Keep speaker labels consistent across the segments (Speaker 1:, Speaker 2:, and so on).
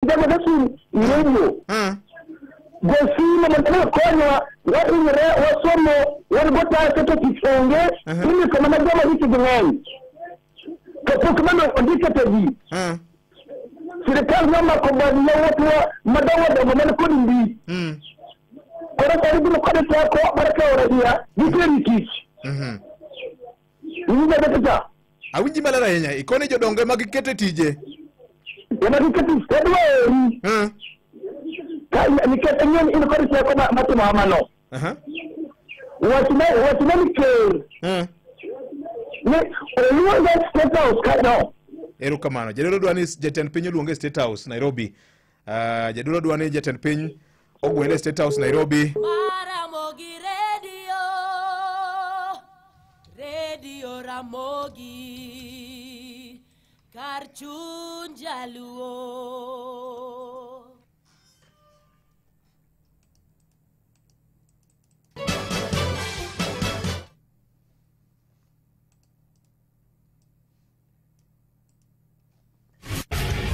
Speaker 1: Jago radio. Gosimo mondo konywa wahinyre wasomo wan go tase to tich onge indiko mana joma hikgi ng'eny to pok mano ondike to ji sirikal nomako bad yawuotwa madongo dongo man kod mbi koro sani biro kode teko mar kawo raia giteri tich. Iwinjo dakika?
Speaker 2: Awinji maler ahinya. Ikoni jodongo ema giketo e tije.
Speaker 1: Ema giketo wadwa eri. Nikech ing'eni in kod teko matimo kamano. Wachne ni ker ni oluonge State House kanyo.
Speaker 2: Erokamano. Jadolo dwa ni jatend piny oluonge State House Nairobi. Jadolo dwa ni jatend piny ogwele State House Nairobi.
Speaker 3: Ramogi Radio, Radio Ramogi, kar chuny jaluo.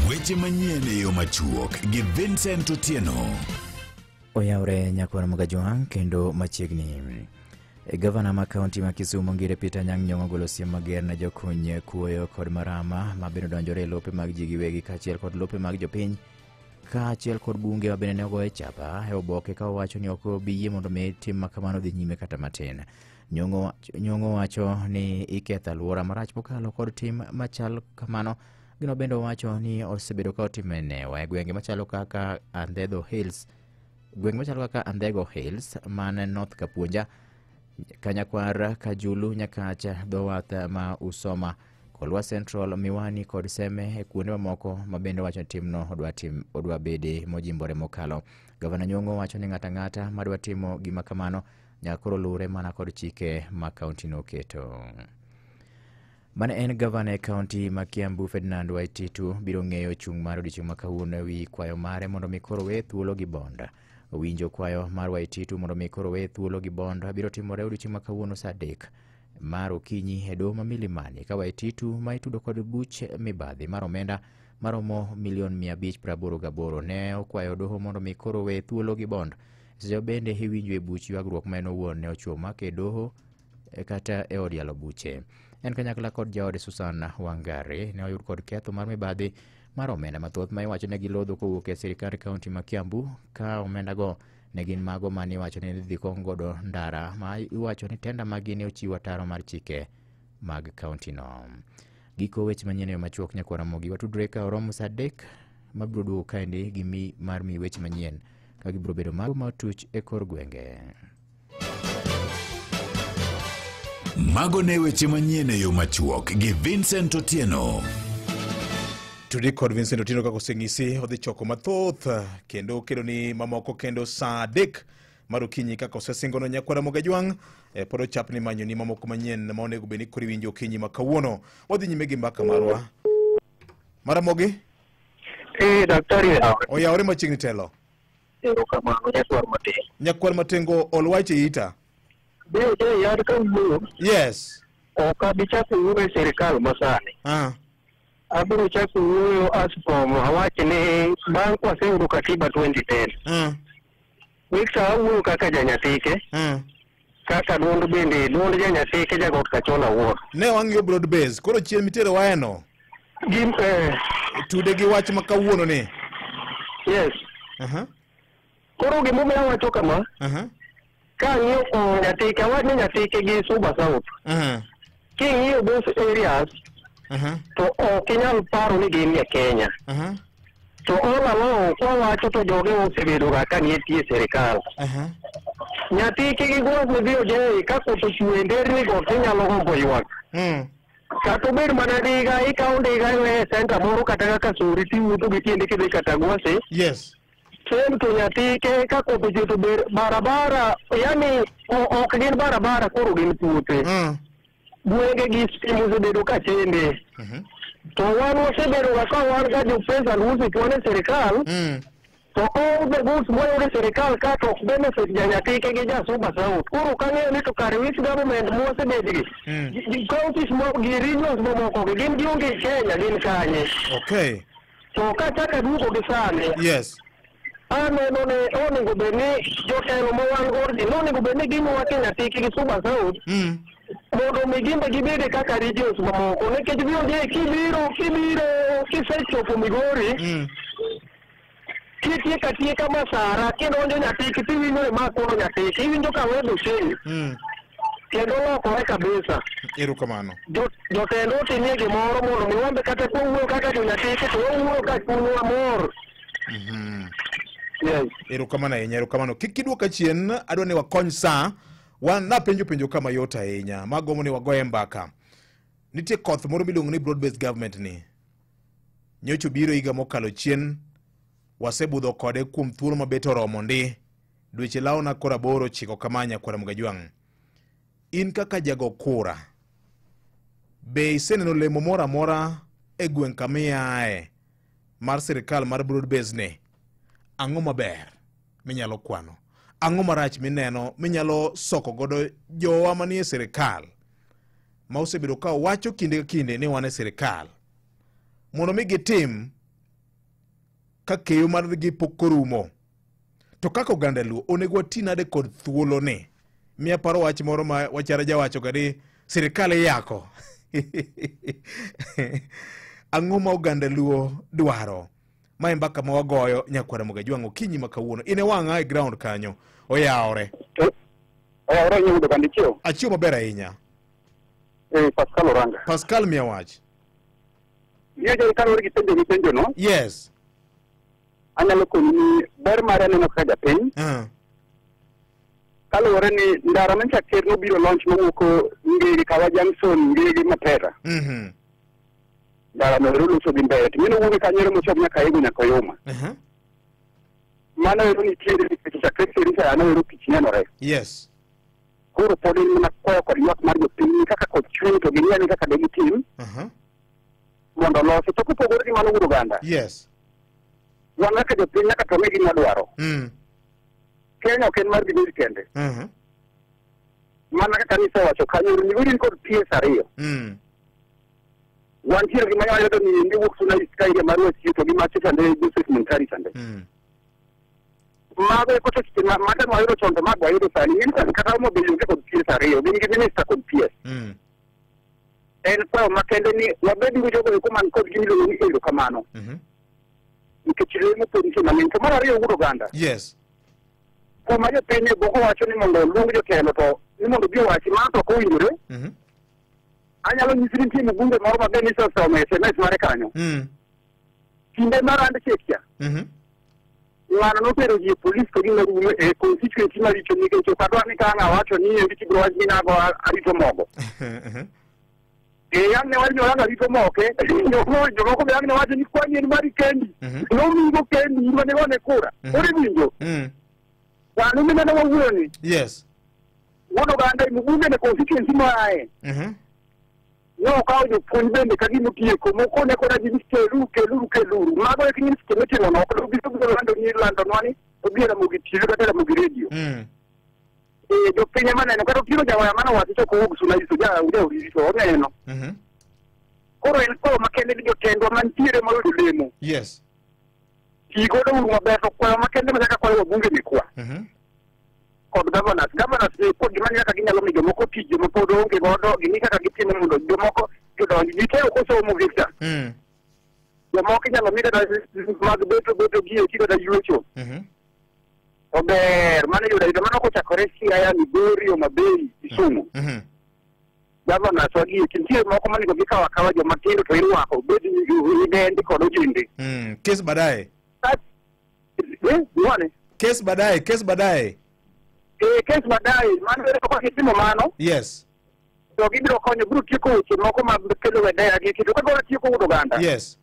Speaker 4: Weche manyien e yo machuok gi Vincent Otieno.
Speaker 5: Oyawre nyakwar Mogajwang' kendo machiegni. Gavana ma kaunti ma Kisumu Ngire Peter Anyang' Nyong'o ogolo siem mager ne jokuny kuoyo kod marama ma bende odonjore e lope mag ji giwegi kaachiel kod lope mag jopiny kaachiel kod bunge ma bende ne ogoye chapa e oboke ka owacho ni ok obi yie mondo mi tim ma kamano dhi nyime kata matin. Nyong'o wacho ni iketho alwora marach mokalo kod tim machal kamano. Gino bende owacho ni osebedo ka otime newa e gwenge machalo kaka Andhego Hills, gwenge machalo kaka Andhego Hills man North Kapuonja, Kanyakwar, Kajulu, Nyakacha, Dhowath ma Usoma, Kolwa Central, Miwani kod Seme e kuonde mamoko ma bende wacho ni timno odwa bede mojimbore mokalo. Gavana Nyong'o wacho ni ng'ata ng'ata madwa timo gima kamano nyaka koro luwre mana kod chike ma kaunti no oketo. Mane en gavana e kaunti ma Kiambu Ferdinand Waititu biro ng'eyo chung' mar odiechieng' ma kawuono ewi kwayo mare mondo mi koro we thuolo gi bond. Owinjo kwayo mar Waititu mondo mi koro we thuolo gi bond biro timore odiechieng' ma kawuono saa 3 mar okinyi e doho ma Milimani ka Waititu ma itudo kod buch mibadhi mar omenda maromo milion 588 ne okwayo doho mondo mi koro we thuolo gi bond. Seche bende iwinjo e buch ywagruok ma en owuon ne ochiwo make e doho kata e od yalo buche. En kanyakla kod jaode Susan Wangari ne oyud kod ketho mar mibadhi mar omenda mathoth ma iwacho ne gilodho kowuok e sirikand kaunti ma Kiambu ka omenda go ne gin mago mane iwacho ni idhi kong godo ndara ma iwacho ni tenda magi ne ochiwo ataro mar chike mag kaunti no. Giko weche manyien e yo machuok nyakwar Ramogi watudre ka oromo saa 3 mabiro duogo kaendi gi mi mar mi weche manyien ka gibiro bedo mago ma otuch e kor gwenge.
Speaker 4: Mago ne weche manyien e yo machuok gi Vincent Otieno.
Speaker 2: Tudi kod Vincent Otieno kaka oseng'isi odhi choko mathoth kendo kelo ni mamoko kendo saa 3 mar okinyi kaka osesingono nyakwar Mogajwang' pod ochapni manyo ni mamoko manyien ma onego bed ni koro iwinjo okinyi ma kawuono. Wadhi nyime gi mbaka marwa. Maramogi?
Speaker 6: Daktari
Speaker 2: oyawore machiegni telo.
Speaker 6: Erokamano nyakwar Matengo.
Speaker 2: Nyakwar Matengo olwach e ita.
Speaker 6: Be yar ka wuoyo.
Speaker 2: Yes.
Speaker 6: Ok abi chako wuoyo e sirikal masani. Abiro chako wuoyo as from awach ni bang' kwaseyudo katiba 2010. Wiksa awuoyo kaka janyathike. Kaka duond bende duond janyathike jagot Kachola Ward.
Speaker 2: Ne wang'iyo broad base koro chien mitero waeno.
Speaker 6: Gim
Speaker 2: tude gi wach ma kawuono ni.
Speaker 6: Yes. Koro gimomiyo awacho kama. Ka ang'iyo nyathike awach ni nyathike gi Suba South. King'iyo those areas to ok inyal paro ni gin e Kenya. To all along kwawacho to joge osebedo ga ka nie sirikal. Nyathike gi gweng' midhi Ojei ka koth ochwe e nderni go tinyalo gombo ywak. Kata obed mana ndiga, ikawo ndiga iweye e center moro kata kaka Sori tiwuotho gi tiendi kidhi kata Gwase.
Speaker 2: Yes.
Speaker 6: Same to nyathike ka koth ochwe to ber barabara, yani ok gin barabara koro gin puothe. Gwenge gi stima osebedo ka chende. To wan wasebedo ga ka wan ga jo pesa lusi wan e sirikal. To all the goods mwayudo e sirikal ka to ok benefit janyathike gi ja Suba South. Koro kang'eyo ni to kare which government mwasebedgi counties gi regions mamoko gi gin gionge Kenya gin kanye.
Speaker 2: Okay.
Speaker 6: To kachako aduogo gi sani.
Speaker 2: Yes.
Speaker 6: Aneno ni onego bed ni jotelo ma wan godo ni nonego bed ni ginywake Nyatike gi Suba South mondo mi gimbe gibede kaka regions mamoko nikech VOJ kibiro kisechopo Migori kitieko atieka Masara kidonjo Nyatike tiwinjo ni ma koro Nyatike iwinjo ka wedo change kendo lokore kabisa.
Speaker 2: Erokamano.
Speaker 6: Jotend otimie gimoro mondo mi wambe kata kwawuoyo kaka jo Nyatike to wawuoyo ka chunywa mor. Yes.
Speaker 2: Erokamano ahinya, erokamano. Kik iduoka chien, adwa ni wakony saa. Wan napenjo penjo kama yot ahinya, magombo ni wagoye mbaka. Nitie koth moro miluongo ni broad based government ni. Nyocha obiro higa mokalo chien, wasebudho kode kuom thuolo mabet oromo ndi. Dweche lawona koro 8 9 kama nyakwara Mgajwang'. In kaka jago kura, be iseneno lemo moro amora e gweng' kama iaye mar sirikal mar broad based ni? Ang'o maber minyalo kwano? Ang'o marach mineno minyalo soko godo jowa manie sirikal ma osebedo ka wacho kinde ka kinde ni wan e sirikal mondo mi gitim ka keyo margi pok orumo? To kaka oganda Luo onego wati nade kod thuolo ni? Miya paro wach moro ma wachara jawacho ga ni sirikal iyako. Ang'o ma oganda Luo dwaro? Mae mbaka ma wagoyo nyakwara Mgajwang' okinyi ma kawuono. In e wang'a e ground kanyo. Oyawore.
Speaker 1: Oyawore nyudo kandi chiew.
Speaker 2: Achiew maber ahinya.
Speaker 1: Pascal Oranga.
Speaker 2: Pascal miya wach.
Speaker 1: Miyo jo kaluwore gi penjo mipenjo no.
Speaker 2: Yes.
Speaker 1: Anyalo konyi ni ber mare aneno kaka japiny. Kaluwore ni ndara mancha ker nobiro launch mowuok Ngege Kawa Junction Ngege Mapera. Ndara no ero loso gi mbele. To mino wuok kanyo mochopo nyaka Ego nyaka Oyuma. Mano ero nitiere nikech chakre sirisa ano ero tich nenore.
Speaker 2: Yes.
Speaker 1: Koro pod en mana kwayo kod ywak mar jopiny kaka koth chwe to ging'e ni kaka degitim mondo olosi. To kopogore gi mano wuod oganda.
Speaker 2: Yes.
Speaker 1: Wan kaka jopiny nyaka to ng'e gima dwaro. Kenya ok en mar Migori kende. Mana kaka nisewacho kanyo Migori ni kod PS 2. Wantiere gi manyalo yudo ni ndi wuok Suna East ka area mar West to gi macho chande Joseph Muntari chande. Mago e koto seche mata wayudo chon to mago wayudo sani. Minister kata Homa Bay onge kod PS 2, gin gi minister kod PS. En kwayo makende ni wabed gi jogo eko man kod gimiluongo ni erokamano. Nikech lemo pod nitie mang'eny. To mar ariyo wuod oganda.
Speaker 2: Yes.
Speaker 1: Kuma jopiny e boko wacho ni mondo oluong jotelo to ni mondo obi owachi mano to ok owinjore. Anyalo nyisi ni nitie mbunge moro maber ni osesomo SMS mare kanyo. Kinde mar handshake cha. Ng'ano notero ji e polis to gima rumo e constituency maricho nikech ok adwar ni ka ang' awacho ni endi tibiro wach ni nago arito mogo. Ang' ne wach ni orang arito moke, jomoko be ang' ne wacho ni kwani en mari kendi. Nomigo kendi in mane gone kura. Koro iwinjo. Sani mineno wawuoyo ni.
Speaker 2: Yes.
Speaker 1: Wuod oganda mbunge ne constituency moaye. Nokawo jopuonj bende ka gima otieko mokone koda ji ni keluru keluru keluru. Mago e gik seche mitimo no ok obiro lando ni landonwa ni obiro Ramogi TV kata Ramogi Radio. Jopiny ema neno kata Otieno Jawaya mane owacho chok owuok Suna East ja to oneno. Koro en kwayo makende ni jotendwa mantiere moyudo lemo.
Speaker 2: Yes.
Speaker 1: Ti godo uru maber to kwayo makende machaka kwayo wabunge mekwa. Kod governors. Governors ni kod gima kaka ginyalo miyo jomoko tich joma pod onge godo ging'i kaka gitimo mondo jomoko jodonj. Ji te ok osomo Victor. Jomoko inyalo mi kata mag beto gi eki kata yuecho. Ober mano yudo yudo mano kochakore Siaya, Migori, Homa Bay, Kisumu. Governors wagi eki nitie moko monego gikaw akawa joma tindo to irwako bed ni kod ojende.
Speaker 2: Kes baadaye.
Speaker 1: Kes
Speaker 2: baadaye, kes baadaye.
Speaker 1: Kes baadaye, mano ere kaka gitimo mano.
Speaker 2: Yes.
Speaker 1: To gibiro konyo biro tieko weche moko ma kelo wedera gi kendo kaka watieko wuod oganda.
Speaker 2: Yes.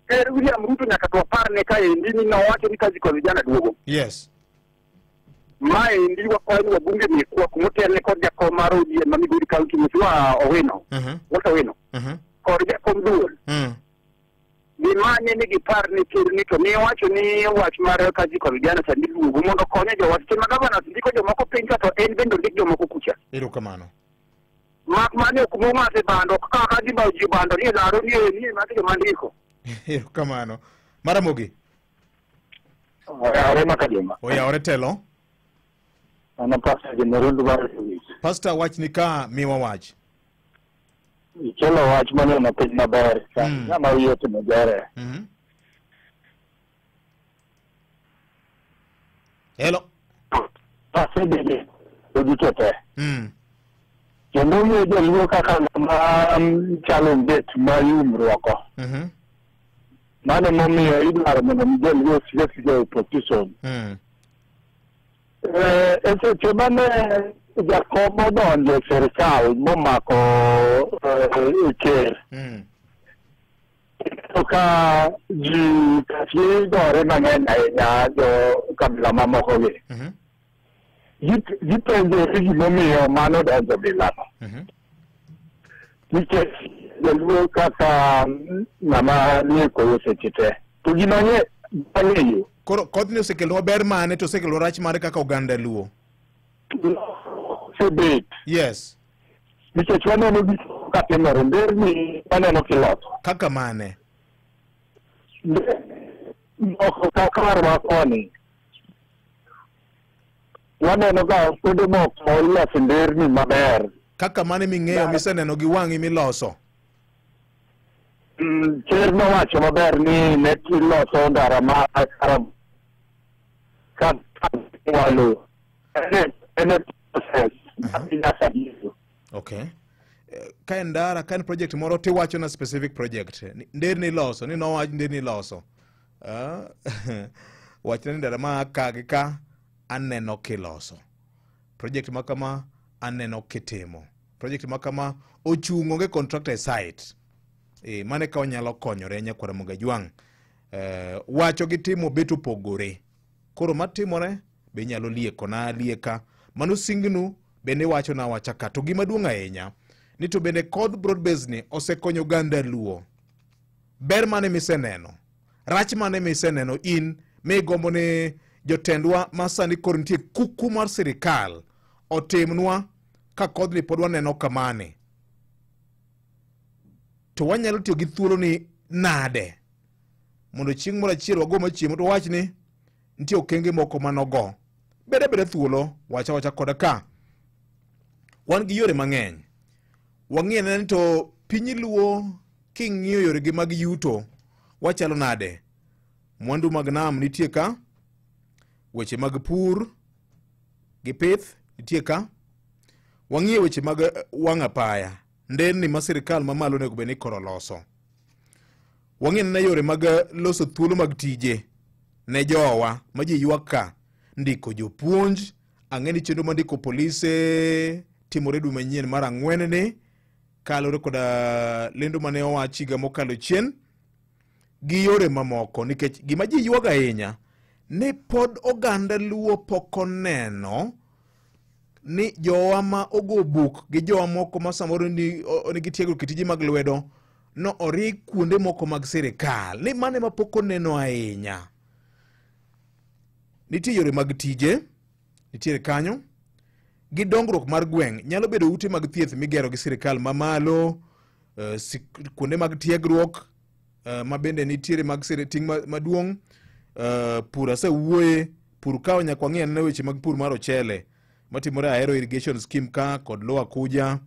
Speaker 1: Ker William Ruto nyaka to waparne kaendi ni nowacho ni kazi kwa vijana duogo.
Speaker 2: Yes.
Speaker 1: Maendi wakwayo ni wabunge mekwa kumotelne kod jakom mar ODM ma Migori County Mheshimiwa Owino. Walter Owino. Kod jakom duol. Gimanye ni gipar ni ker ni to ne wacho ni wach mar kazi kwa vijana sani duogo mondo konye jowa seche ma governors ndiko jomoko piny ka to en bende ondik jomoko kucha.
Speaker 2: Erokamano.
Speaker 1: Mak mane ok mong'ate bando kaka ji ba ji bando ni laro ni ni mate joma ndiko.
Speaker 2: Erokamano. Maramogi.
Speaker 1: Oyawore Makajuma.
Speaker 2: Oyawore telo.
Speaker 1: Ana Pastor Jenerundu mar
Speaker 2: Pastor wach ni ka miwa wach.
Speaker 1: Ikelo wach maneno piny maber. Ng'ama wiye otimo jere.
Speaker 2: Hello.
Speaker 1: Asebede duto te. Kendo miyo joluo kaka ng'ama chalo bet mayumruoko. Mano emomiyo idwaro mondo joluo osik asika e opposition. E seche mane jakom odonjo e sirikal momako ker. To ka ji kachie gore mang'eny ahinya jo kabila mamoko gi. Gipenjore gimomiyo mano donjo bilano. Nikech joluo kaka ng'ama nie koyo seche te. To gima ang'eyo.
Speaker 2: Koro kodhni osekelonwa ber mane to osekelo rach mane kaka oganda luo?
Speaker 1: Osebet.
Speaker 2: Yes.
Speaker 1: Nikech waneno gik moko katimore, nderni waneno kiloso.
Speaker 2: Kaka mane?
Speaker 1: Moko kaka marwa koni. Waneno ka kuonde moko iloso nderni maber.
Speaker 2: Kaka mane ming'eyo miseneno gi wang'i miloso?
Speaker 1: Ker nowacho maber ni ne iloso ndara ma walo. En e process nyaka giko.
Speaker 2: Okay. Ka en ndara, ka en project moro tiwacho na specific project. Nderni iloso, ni nowach nderni iloso. Wachna ni ndara ma ka gi ka aneno kiloso. Project ma kama aneno kitimo. Project ma kama ochung' onge contractor e site. Mane ka wanyalo konyore nyakwar Ramogi Ajwang'. Wacho gi timo bet opogore. Koro matimore be inyalo liekona alieka. Mano singnu bende iwacho na awacha ka. To gima duong' ahinya ni to bende kodh broad base ni osekonyo oganda luo. Ber mane miseneno? Rach mane miseneno in migombo ni jotendwa ma sani koro nitie kuku mar sirikal otimnwa ka kodhni pod waneno kamane? To wanyalo tiyo gi thuolo ni nade mondo chieng' moro achiel wago machiemo to wach ni nitie okenge moko manogo. Bed abeda thuolo wacha wacha koda ka. Wan gi yore mang'eny. Wang'i anena ni to piny luo king'iyo yoregi mag yuto wachalo nade? Mwandu mag nam nitie ka, weche mag pur gi pith nitie ka. Wang'iyo weche mag wang' apaya, nderni ma sirikal mamalo onego bed ni koro loso. Wang'iyo anena yore mag loso thuolo mag tije ne jowa ma ji ywak ka, ndiko jopuonj, ang'e ni chenro mar ndiko polise timore dwe manyien mar ang'wen ni kaluwore koda lendo mane owach higa mokalo chien gi yore mamoko, nikech gima ji ywago ahinya ni pod oganda luo pok oneno ni jowa ma ogo buk gi jowa moko ma samoro nigi tiegruok e tije mag lwedo no orie kuonde moko mag sirikal, ni mano ema pok oneno ahinya. Nitie yore mag tije nitiere kanyo gi dongruok mar gweng' nyalo bedo ute mag thieth migero gi sirikal mamalo, kuonde mag tiegruok ma bende nitiere mag ting' maduong', pur asewuoye, pur ka nyaka wang'i anena weche mag pur mar ochele matimore Ahero irrigation scheme ka kod Lower Kuja.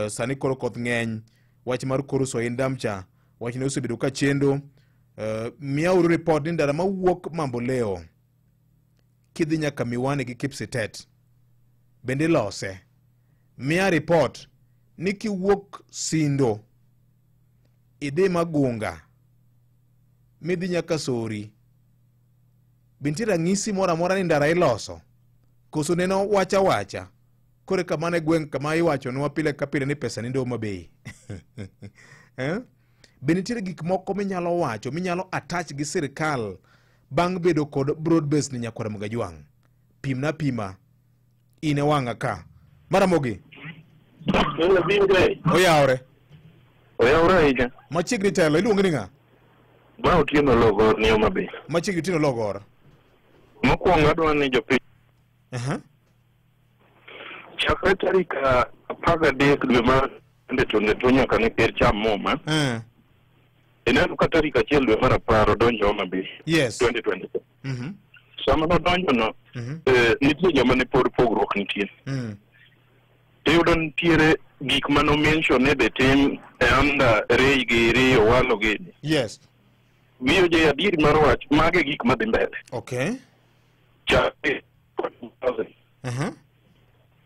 Speaker 2: Sani koro koth ng'eny, wach mar koro Soin Dam cha wachne osebedo ka chendo. Miyauru report ni ndara mawuok Mamboleo kidhi nyaka Miwani gi Kipsitet bende ilose. Miya report ni kiwuok Sindo idhi Magunga midhi nyaka Sori, be nitie ranyisi moro amora ni ndara iloso koso neno wacha wacha kore kamano e gweng' kama iwachonwa pile ka pile ni pesa nindo Homa Bay? Be nitiere gik moko minyalo wacho minyalo attach gi sirikal bang' bedo kod broad base ni nyakwar Ramogi Ajwang'? Pimna pima in e wang'a ka. Maramogi. Oyawre.
Speaker 7: Oyawre ahinya.
Speaker 2: Machiegni telo, iluongi ni ng'a?
Speaker 7: Ma Otieno Logor ni Homa Bay.
Speaker 2: Machiegni Otieno Logor.
Speaker 7: Mokwongo adwa ni jopiny chakre tarik 13 dwe mar to ne to nyaka ne ker cham muma. Ineno ka tarik 1 dwe mar 10 odonjo Homa Bay.
Speaker 2: Yes.
Speaker 7: 2024. Sama nodonjo no, nitie joma ne pod pogruok nitie. Iyudo nitiere gik mano mention ne dhi tim e under Ray gi Ray Owalo gi.
Speaker 2: Yes.
Speaker 7: VOJ adier mar wach, mage gik madhi mbele.
Speaker 2: Okay.
Speaker 7: Chakre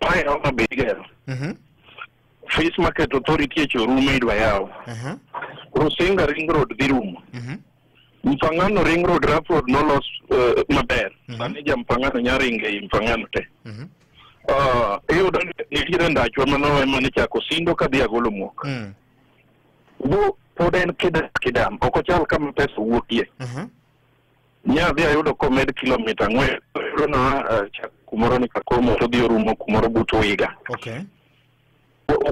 Speaker 7: Mae Homa Bay gero. Fish Market Authority e chorume idwa yawo. Rusinga Ring Road dhi rumo. Mpangano Ring Road, Rough Road nolos maber. Sani ja Mpangano nya ringo ei Mpangano te. Iyudo ni nitiere ndachwa manowe mane chako Sindo kadhi Agolo Muok. Bo pod en kidam, ok ochal kama pesa wuokie. Nya dhi ayudo komed kilomita 4. Iyudo na chak kumoro ni Kakomo to dhi orumo kumoro but Wiga.
Speaker 2: Okay.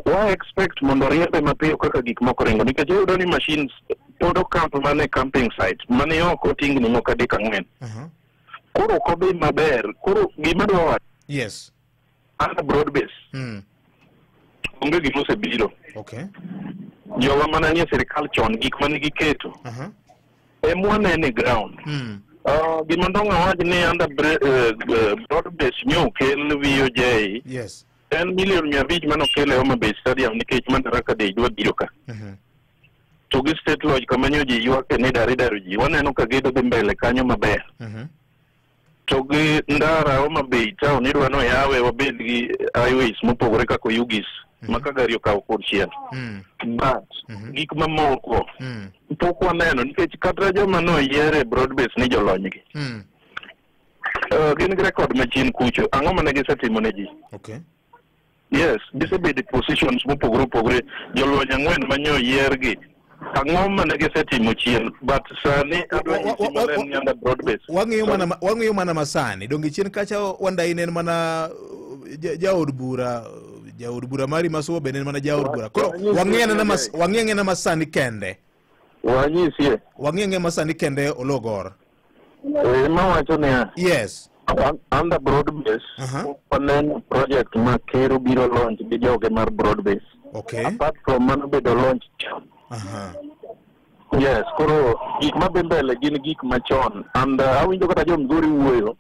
Speaker 7: Wa expect mondo riembe mapiyo kaka gik moko ringo nikech iyudo ni machines pod okamp mana e camping site mane oko tingni moko 3 4. Koro ok odhi maber. Koro gima dwa wacho.
Speaker 2: Yes.
Speaker 7: Under broad base. Onge gima osebiro.
Speaker 2: Okay.
Speaker 7: Jowa mana nie sirikal chon gik mane giketo. Emwa nene e ground. Gima ndong' awach ni under broad base nyokel VOJ.
Speaker 2: Yes.
Speaker 7: En milion 500 manokel e Homa Bay Stadium nikech Madaraka Day dwa biro ka. To gi State Lodge kama nyo ji ywake ni idaro ji. Waneno ka gedo dhi mbele kanyo maber. To gi ndara Homa Bay town idwa noyawe wabed gi highways mopogore kaka Oyugis ma ka gari okawo kod chiel. But gik mamoko pok waneno nikech kata joma noyier e broad base ni jolony gi. Gin gi record machien kucho. Ang'o mane gisetimo ne ji?
Speaker 2: Okay.
Speaker 7: Yes, gisebedo e positions mopogore opogore. Jolony 4 manyo yier gi. Ang'o mane gisetimo chien? But sani adwa nyisi maler ni under broad base.
Speaker 2: Wang'iyo mana masani. Donge chien kacha Wandayi ne en mana jaod bura, jaod bura mari Masuwa bende en mana jaod bura. Koro wang'iyo anena masani kende.
Speaker 7: Wanyisie.
Speaker 2: Wang'iyo masani kende Ologor.
Speaker 7: Mawacho niya.
Speaker 2: Yes.
Speaker 7: Under broad base, waneno project ma Kero biro launch gi joge mar broad base.
Speaker 2: Okay.
Speaker 7: Apart from mano bedo launch chon. Yes, koro gik madhi mbele gin gik machon. And awinjo kata jo Migori wuoyo.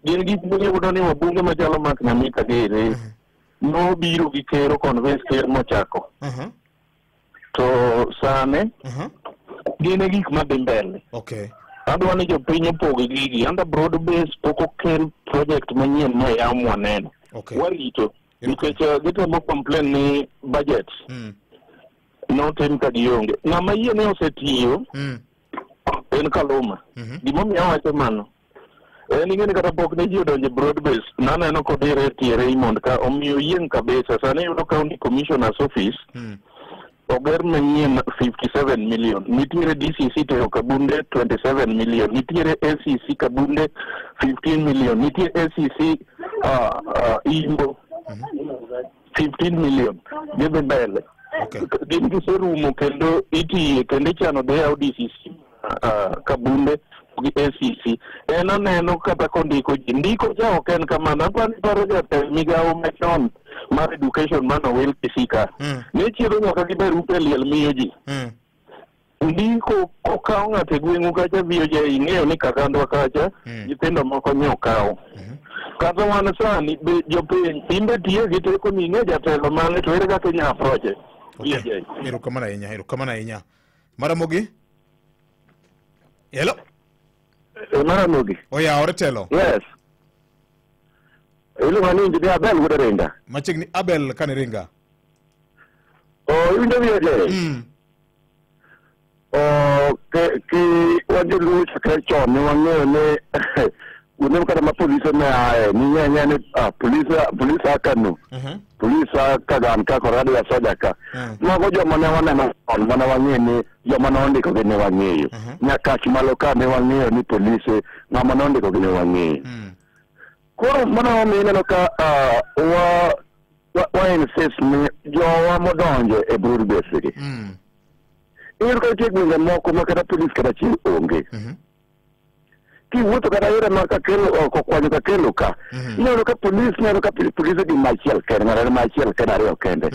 Speaker 7: Gin gik miyudo ni wabunge machalo Mark Nyamita gere nobiro gi Kero convince Ker mochako. To sani gin e gik madhi mbele.
Speaker 2: Okay.
Speaker 7: Adwa ni jopiny opog gigi. Under broad base pok okel project manyien moyaw mwaneno.
Speaker 2: Okay.
Speaker 7: Warito. Nikech gitemo complain ni budget notim ka gionge. Ng'ama yie ne osetiyo en Kaluma. Gimomiyo awacho mano. En ing'e ni kata pok ne ji odonjo e broad base, naneno kodire e tie Raymond ka omiyo yieng' kabisa. Sani iyudo county commissioner's office oger manyien 57 million. Nitiere DCC tero Kabunde 27 million. Nitiere ACC Kabunde 15 million. Nitiere ACC Imbo 15 million. Gidhi mbele.
Speaker 2: Okay.
Speaker 7: Gin giserumo kendo itiye kendo ichano dhi yaw DCC Kabunde gi ACC. En aneno kata kondiko ji. Ndiko cha ok en kamano. Apani paro jatend migawo machon mar education manowil Kisii ka. Ne chiedho nyaka gi barupe liel miyo ji. Ndiko kokaw ng'ato e gweng'u kacha VOJ ing'eyo ni Kagandwa kacha nyithindo moko nye okaw. Kata wan sani be jopiny imbe tiyo gi teko ni ing'e jatelo mane to ere kaka inya approach
Speaker 2: Okay. Erokamano ahinya, erokamano ahinya. Maramogi? Hello?
Speaker 1: Maramogi.
Speaker 2: Oyawore telo.
Speaker 1: Yes. Iluonga ni Engineer Abel wuod Ringa.
Speaker 2: Machiegni Abel Kaniringa.
Speaker 1: O iwinjo VOJ? O ke wan joluo chakre chon ne wang'eyo ni kuonde kata ma polise ne aye ning'e ni polise a Kano, polise a Kagan ka kod radio soja ka. Mago joma ne waneno chon mane wang'eyo ni joma ne ondikogi ne wang'eyo. Nyakach malo ka ne wang'eyo ni polise ng'ama ne ondikogi ne wang'eyo. Koro mano omiyo ineno ka wa insist ni jowa modonjo e broad base gi. Iyudo ka nitie gwenge moko ma kata polis kata achiel onge. Kiwuotho kata yore ma Kakelo oko kwanyo Kakelo ka, ineno ka polis ineno ka polise gin machiel kende, ng'ato en machiel kende ariyo kende.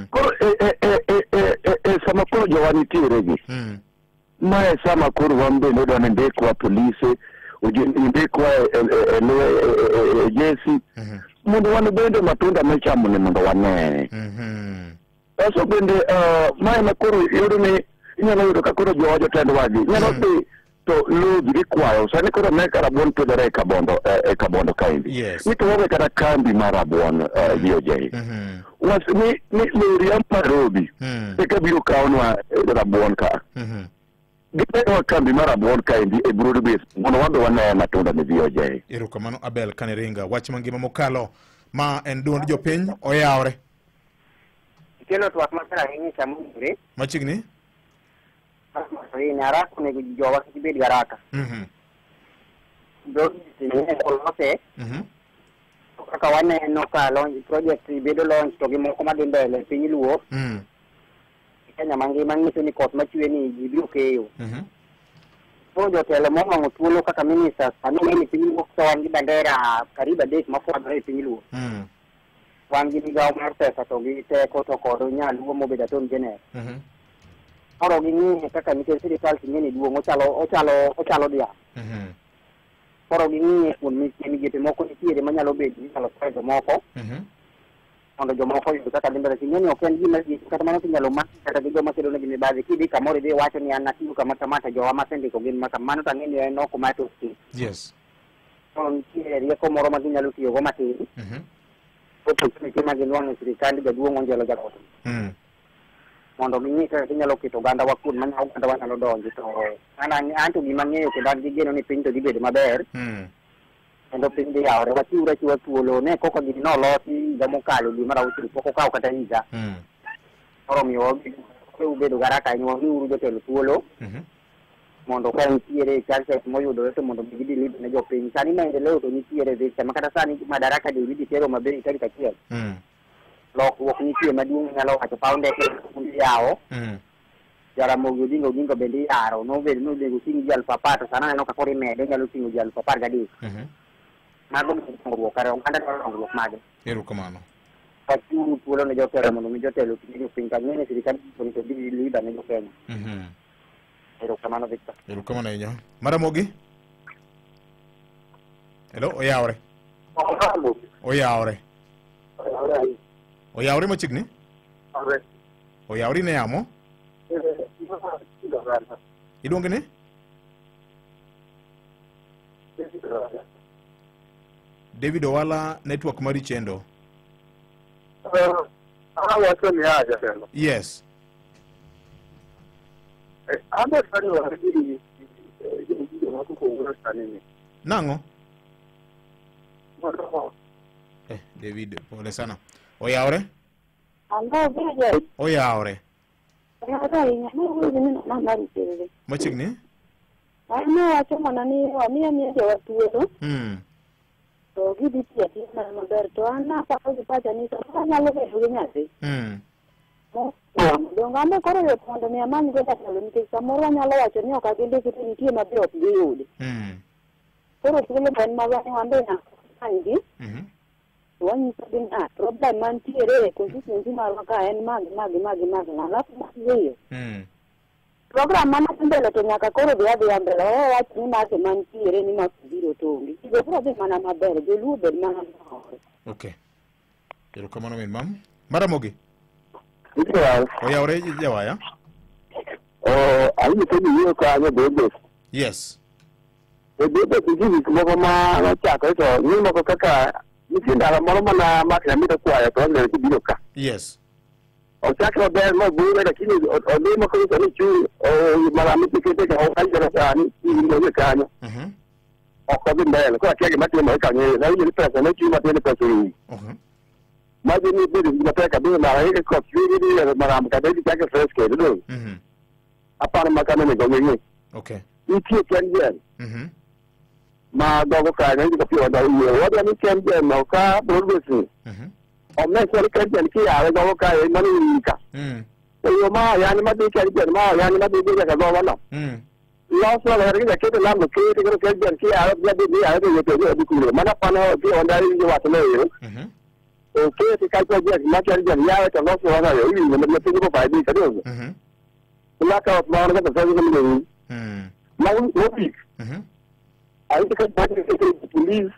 Speaker 1: Koro e sama koro jowa nitiere gi, Mae sama koro wan bende odwa ni ndikwa polise, ndikwa e jesi mondo wan bende matunda michamo ni mondo wane. Aso bende mae ma koro iyudo ni inyalo yudo ka koro jowa jotend wagi nyalo dhi to lodhi gikwayo sani koro ne ka rabuon pidhore e Kabondo e Kabondo kaendi. Ni to wawe kata kambi mar rabuon VOJ. Was ni lori ya Nairobi eka biro kawnwa rabuon ka. Gipewa kambi mar rabuon kaendi e broad base mondo wan be wane matunda ni VOJ.
Speaker 2: Erokamano Abel Kaneringa, wach mangima mokalo ma en duond jopiny oyawre.
Speaker 8: Kelo twak maber ahinya e sama owinjore.
Speaker 2: Machiegni?
Speaker 8: Ahinya haraka onego jowa kik bed gi haraka. Olose kaka waneno ka launch project bedo launch to gi moko madhi mbele e piny Luo. Kenya mangima nyiso ni koth machwe ni ji biro keyo. Koro jotelo monwang'o thuolo kaka ministers sani ng'eny e piny Luo to wan gi bandera karibu 3 mafwadhore e piny Luo. Wan gi migawo mar pesa to gi teko to kod nyaluo mobedo attorney general. Koro ging'iye kaka nikech sirikal ting'e ni duong' ochalo dhiang'. Koro ging'iye kuom migepe moko nitiere manyalo bedo ni inyalo soyo jomoko mondo jomoko oyud kaka dhi mbele. Ting'e ni ok en gima kata mano tinyalo maki kata gi joma kedo negi mibadhi. Kidhi kamoro idhi iwacho ni an atiyo kama kama to jowa masendiko gin ma kama, mano to ang'e ni en oko mar tok tich.
Speaker 2: Yes.
Speaker 8: Koro nitie rieko moro ma ginyalo tiyogo matin. Opportunity ma ginwang'o e sirikand jaduong' Onjelo Jakoto. Mondo ging'i kaka ginyalo keto oganda wa kuond ma oganda wa nyalo donjo to an to gima ang'eyo kendo an gi geno ni piny to dhi bedo maber. Kendo piny dhi yawore. Wachiwre achiwa thuolo ne koka gini nolosi higa mokalo dwe mar auchiel pok okawo kata higa. Koro omiyo wabedo gi haraka ahinya, wamiuru jotelo thuolo mondo ka nitiere chances moyudore to mondo mi gideliver ne jopiny. Sani maendeleo to nitiere Victor, ma kata sani Madaraka Day idhi tero Homa Bay tarik 1. Lokruok nitie maduong' inyalo wacho paw ndeke yawo. Jaramogi Oginga Odinga bende iyaro nobedo ni onego oting' ji 10,000 to sani aneno ka koro imede onyalo ting'o ji 13,000. Mago dongruok kare oganda dwaro dongruok mage.
Speaker 2: Erokamano.
Speaker 8: Wachiwuru thuolo ne jotelo mondo mi jotelo oting' jopiny ka ng'e ni sirikal to dhi deliver ne jokenya. Erokamano Victor.
Speaker 2: Erokamano ahinya. Maramogi? Hello, oyawre. Oyawre. Oyawre machiegni? Oyawre ne yamo? Iluonge ni? David Owala, network mari chendo.
Speaker 6: Awacho ni jatelo.
Speaker 2: Yes. Nang'o? David, pole sana. Oyawre? Oyawre. Machiegni?
Speaker 9: Awacho mana ni wamiya jowa thuolo. To gidhi tiyo atiya mana maber to an naparo gi pacha ni samoro anyalo bedo gi nyathi. Donge an be koro yot mondo mi amany go jatelo nikech samoro anyalo wacho ni ok agindiki to nitie ma be ok giyudi. Koro thuolo ma en marwa ni wan be nyaka wamanygi. Wanyisogi ni problem mantiere e constituency marwa ka en ma gi ma gi ma gi ma gi. Alafu mar ariyo, program mana dhi mbele to nyaka koro dhi adhiya mbele. Wawe wach ni mage mantiere ni ma biro to onge. Gigo biro dhi mana maber, joluo bed mana maber.
Speaker 2: Okay. Erokamano min mam. Maramogi? Oyawre jawaya?
Speaker 1: Awinjo ka ji kanyo bebe.
Speaker 2: Yes.
Speaker 1: E bebe nitie gik moko ma nochakore to ni moko kaka nitie ndalo moro mana Mark Nyamita kwayo to waneno kibiro ka.
Speaker 2: Yes.
Speaker 1: Ochak maber mogure lakini odhi moko nyiso ni chung' maramiti kete ka ok sani onge kanyo. Ok odhi mbele. Koro akia gima timore kanyo. Awinjo ni pesa ne chung' matin pesa orumo. Maji ni bedo gi matek kabisa mara hii koth chwe ni maram kata idhi chake fresh kendo dong. Aparo ma kano onego ging'i.
Speaker 2: Okay.
Speaker 1: Nitie KenGen ma gogo kanyo idhi ka piyo yie. Wadwa ni KenGen no ka broadbase omeso ni KenGen kiyawe gogo kae mano ka. E yo ma yani madhi KenGen ma yani madhi dhi nyaka gogo no. Loso la gargi keto lamno kete koro KenGen kiyawe dhi dhi yawe to yote dhi kuro. Mana pano piyo ndari winjo wach no ero. Oketi kacha jet ma KenGen yawe to loso wana yo iwinjo ma piny ko faidi ka donge. Blackout ma wan go to sani ni Ma mogik awinjo ka budget police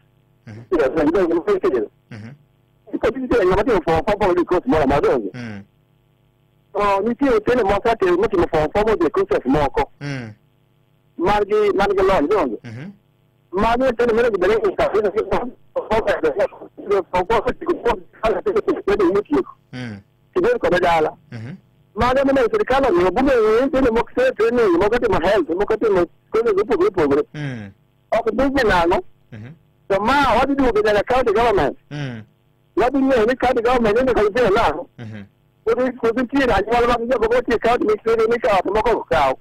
Speaker 1: nitie ng'ama timo form four modhi course moro amora donge. To nitie nyithindo moko ate motimo form four modhi e courses moko margi man gi lony donge. Magi nyithindo monego bed ni motieko tibed kode dala. Mago emomiyo sirikal ong'iyo buge nyithindo moko training moko timo health moko timo courses mopogore opogore. Ok dhi nang'o to ma wadhi duogo nyaka county government. Wadhi ng'eyo ni county government ni kod nyithindo nang'o. Koso nitie anyuola mag jok moko tie county mikawo to moko ok kaw.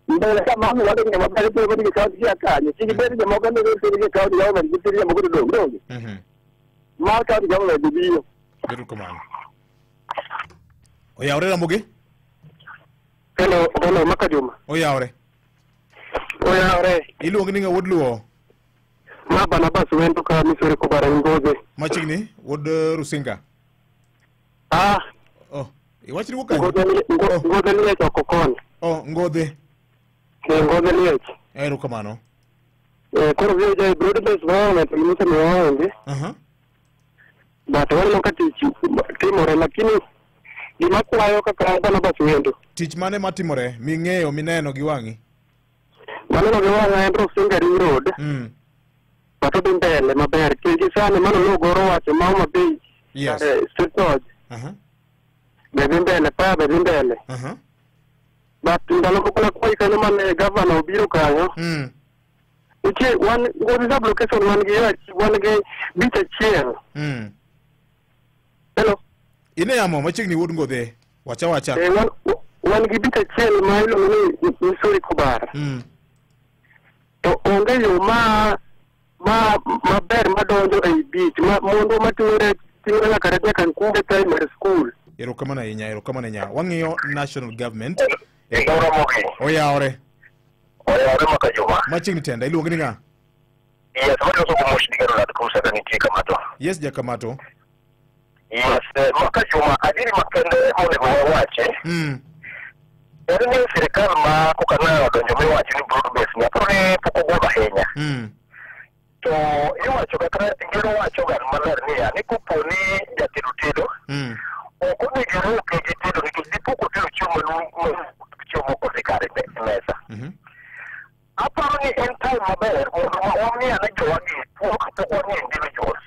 Speaker 1: Mbele ka mano wadhi ng'eyo maber nyithindo madhi e county kia kanye. Kik bed jomoko nego nyithindo e county government gi nyithindo jomoko to dong' donge. Mar county government biro.
Speaker 2: Erokamano. Oyawre Ramogi?
Speaker 6: Hello, hello, Maka Juma.
Speaker 2: Oyawre.
Speaker 6: Oyawre.
Speaker 2: Iluongi ni ng'a wuod Luo?
Speaker 6: Ma Barnabas Wendo ka Misori Kobara Ngoze.
Speaker 2: Machiegni, wuod Rusinga.
Speaker 6: Ah.
Speaker 2: Oh, iwach ni wuok kanye?
Speaker 6: Ngodhe Liech oko koni.
Speaker 2: Oh, Ngodhe.
Speaker 6: Eh, Ngodhe Liech.
Speaker 2: Erokamano.
Speaker 6: Eh, koro VOJ broad based government gimomiyo waonge. But waneno ka tich timore lakini gima kwayo kaka Barnabas Wendo.
Speaker 2: Tich mane matimore ming'eyo mineno gi wang'i?
Speaker 6: Maneno gi wang'a en Rusinga Ring Road. But odhi mbele maber. Gi sani mano nogoro wacho ma Homa Bay. Street Lodge. Be dhi mbele, pa be dhi mbele. But ndalo moko nakwayi kanyo mane gavana obiro kanyo. Nitie wan Ngodhe sub location wan gi wan gi beach achiel. Hello.
Speaker 2: Ine yamo machiegni wuod Ngodhe. Wacha wacha.
Speaker 6: Eh, wan gi beach achiel ma iluongo ni Misori Kobar. To onge yo ma maber madonjo ei beach ma mondo mating'ore ting'ore nyaka rech nyaka Nkumbe Primary School.
Speaker 2: Erokamano ahinya, erokamano ahinya. Wang'iyo national government. Oyawre.
Speaker 10: Oyawre Maka Juma.
Speaker 2: Machiegni tenda, iluongi ni ng'a?
Speaker 10: Yes, waloso kumosh digero lad cruiser nitie Kamato.
Speaker 2: Yes, Jakamato.
Speaker 10: Yes, Maka Juma, adieri makende monego wawachi. En ni sirikal ma koka ne odonjo miwacho ni broad base ni aparo ni pok obwodho ahinya. To iwacho kata ngero wacho ga maler niya ni kopo ni jatedo tedo ok onego iruke gi tedo nikech dipo kotedo chiemo chiemo mok odhi kare e mesa. Aparo ni en time maber mondo wang'i ane jowagi thuolo kapok wang'iyo individuals.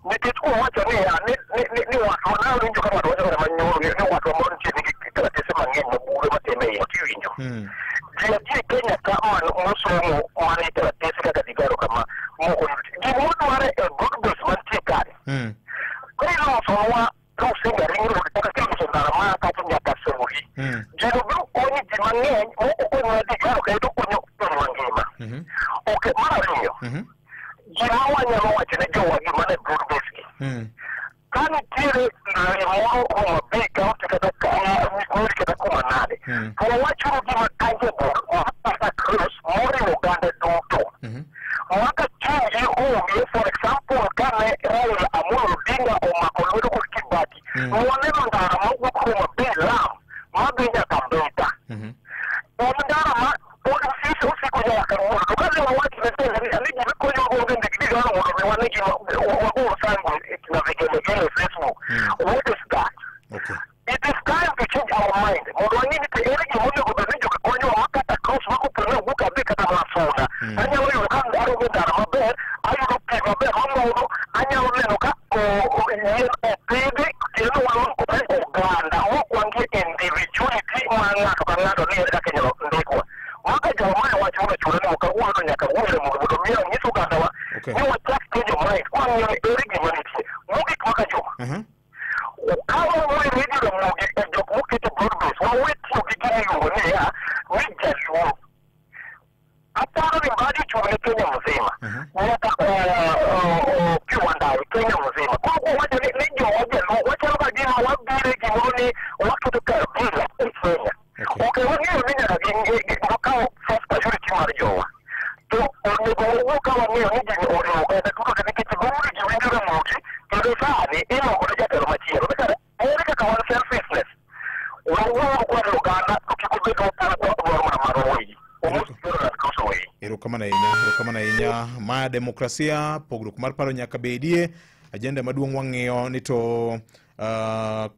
Speaker 10: Nikech kuwacho niya ni watwa ne awinjo ka ng'ato wacho kata manyoro ni watwa moro nitie nigi kalatese mang'eny mabuge matime iye ok iwinjo. Ji adi e Kenya ka man mosomo man gi kalatese kaka Digaro kama moko gimodware e broad base mantie kare. Koro ilosonwa Rusinga Ring Road kata kiloso ndara ma kata nyaka Sori. Gino biro konyo ji mang'eny mok okonyo Digaro kendo to konyo piny mangima. Ok, mar ariyo, gima wanyalo wacho ne jowagi man e broad base gi. Ka nitiere lori moro Homa Bay County kata Migori kata kuma nade, to wawachuru gima tangible ma across moriwo oganda duto. Maka chunji onge, for example, kane Raila Amolo Odinga omako lwedo kod Kibaki, waneno ndara mawuok Homa Bay lam madhi nyaka Mbita. En ndara ma pod osiko nyaka kawuono. To kane wawacho ne telo ni gima konyo onge ndik Digaro mondo mi wane gima wagoro sangwe na vigelegele Facebook. What is that?
Speaker 2: Okay.
Speaker 10: It is time to change our mind. Mondo wang'e ni to ere gima onego bed ni jogi konyowa ma kata cross ma kopo ni owuok adhi kata mana Suna. Anyalo yudo ka aromo ndara maber, ayudo pi maber mamodho, anyalo neno ka yien opidhi kendo wan oganda mok wang'iyo individuality mar ng'ato ka ng'ato ni ere kaka inyalo ndikwa. Maka jowa mae wach mondo chune ni kawuono to nyaka wuoye mondo mi anyis ogandawa ni wachak change mind kwang'iyo ni ere gima nitie. Mogik Maka Juma. Ka wawe redio Ramogi e jok moketo broad base, wawe tiyo gi gima iluongo niya ni jaluo. Aparo ni Mbadi ochung' ne Kenya mzima. Nyaka Opiyo Wandayi Kenya mzima. Koro kwawacho ni jowa jaluo wachalo ka gima wabiro e gimoro ni waketo kabila e Kenya. Ok wang'eyo ni nyaka wakaw first priority mar jowa. To onego wawuo ka wang'eyo ni gini oriwo oganda duto nikech gomno ji winjo Ramogi kendo sani iloko ne jatelo machielo. Ere kaka wan selfishness. Wawuo kwa oganda to kik obed waparo dwaro mana marwa.
Speaker 2: Erokamano ahinya. Ma demokrasia, pogruok mar paro nyaka bedie. Agenda maduong' wang'iyo ni to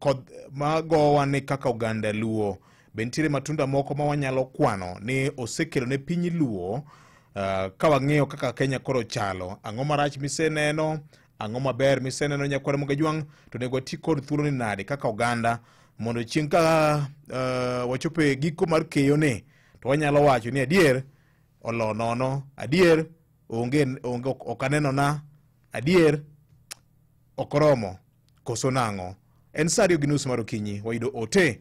Speaker 2: kod magowa ni kaka oganda Luo. Be nitiere matunda moko ma wanyalo kwano ni osekelo ne piny Luo ka wang'iyo kaka Kenya koro chalo. Ang'o marach miseneno? Ang'o maber miseneno nyakwar Mogajwang'? To onego wati kod thuolo ni nade kaka oganda mondo chieng' ka wachopo e giko mar keyo ni to wanyalo wacho ni adier olo nono, adier onge ok aneno na, adier ok oromo koso nang'o. En saa 2:30 mar okinyi, wayudo ote.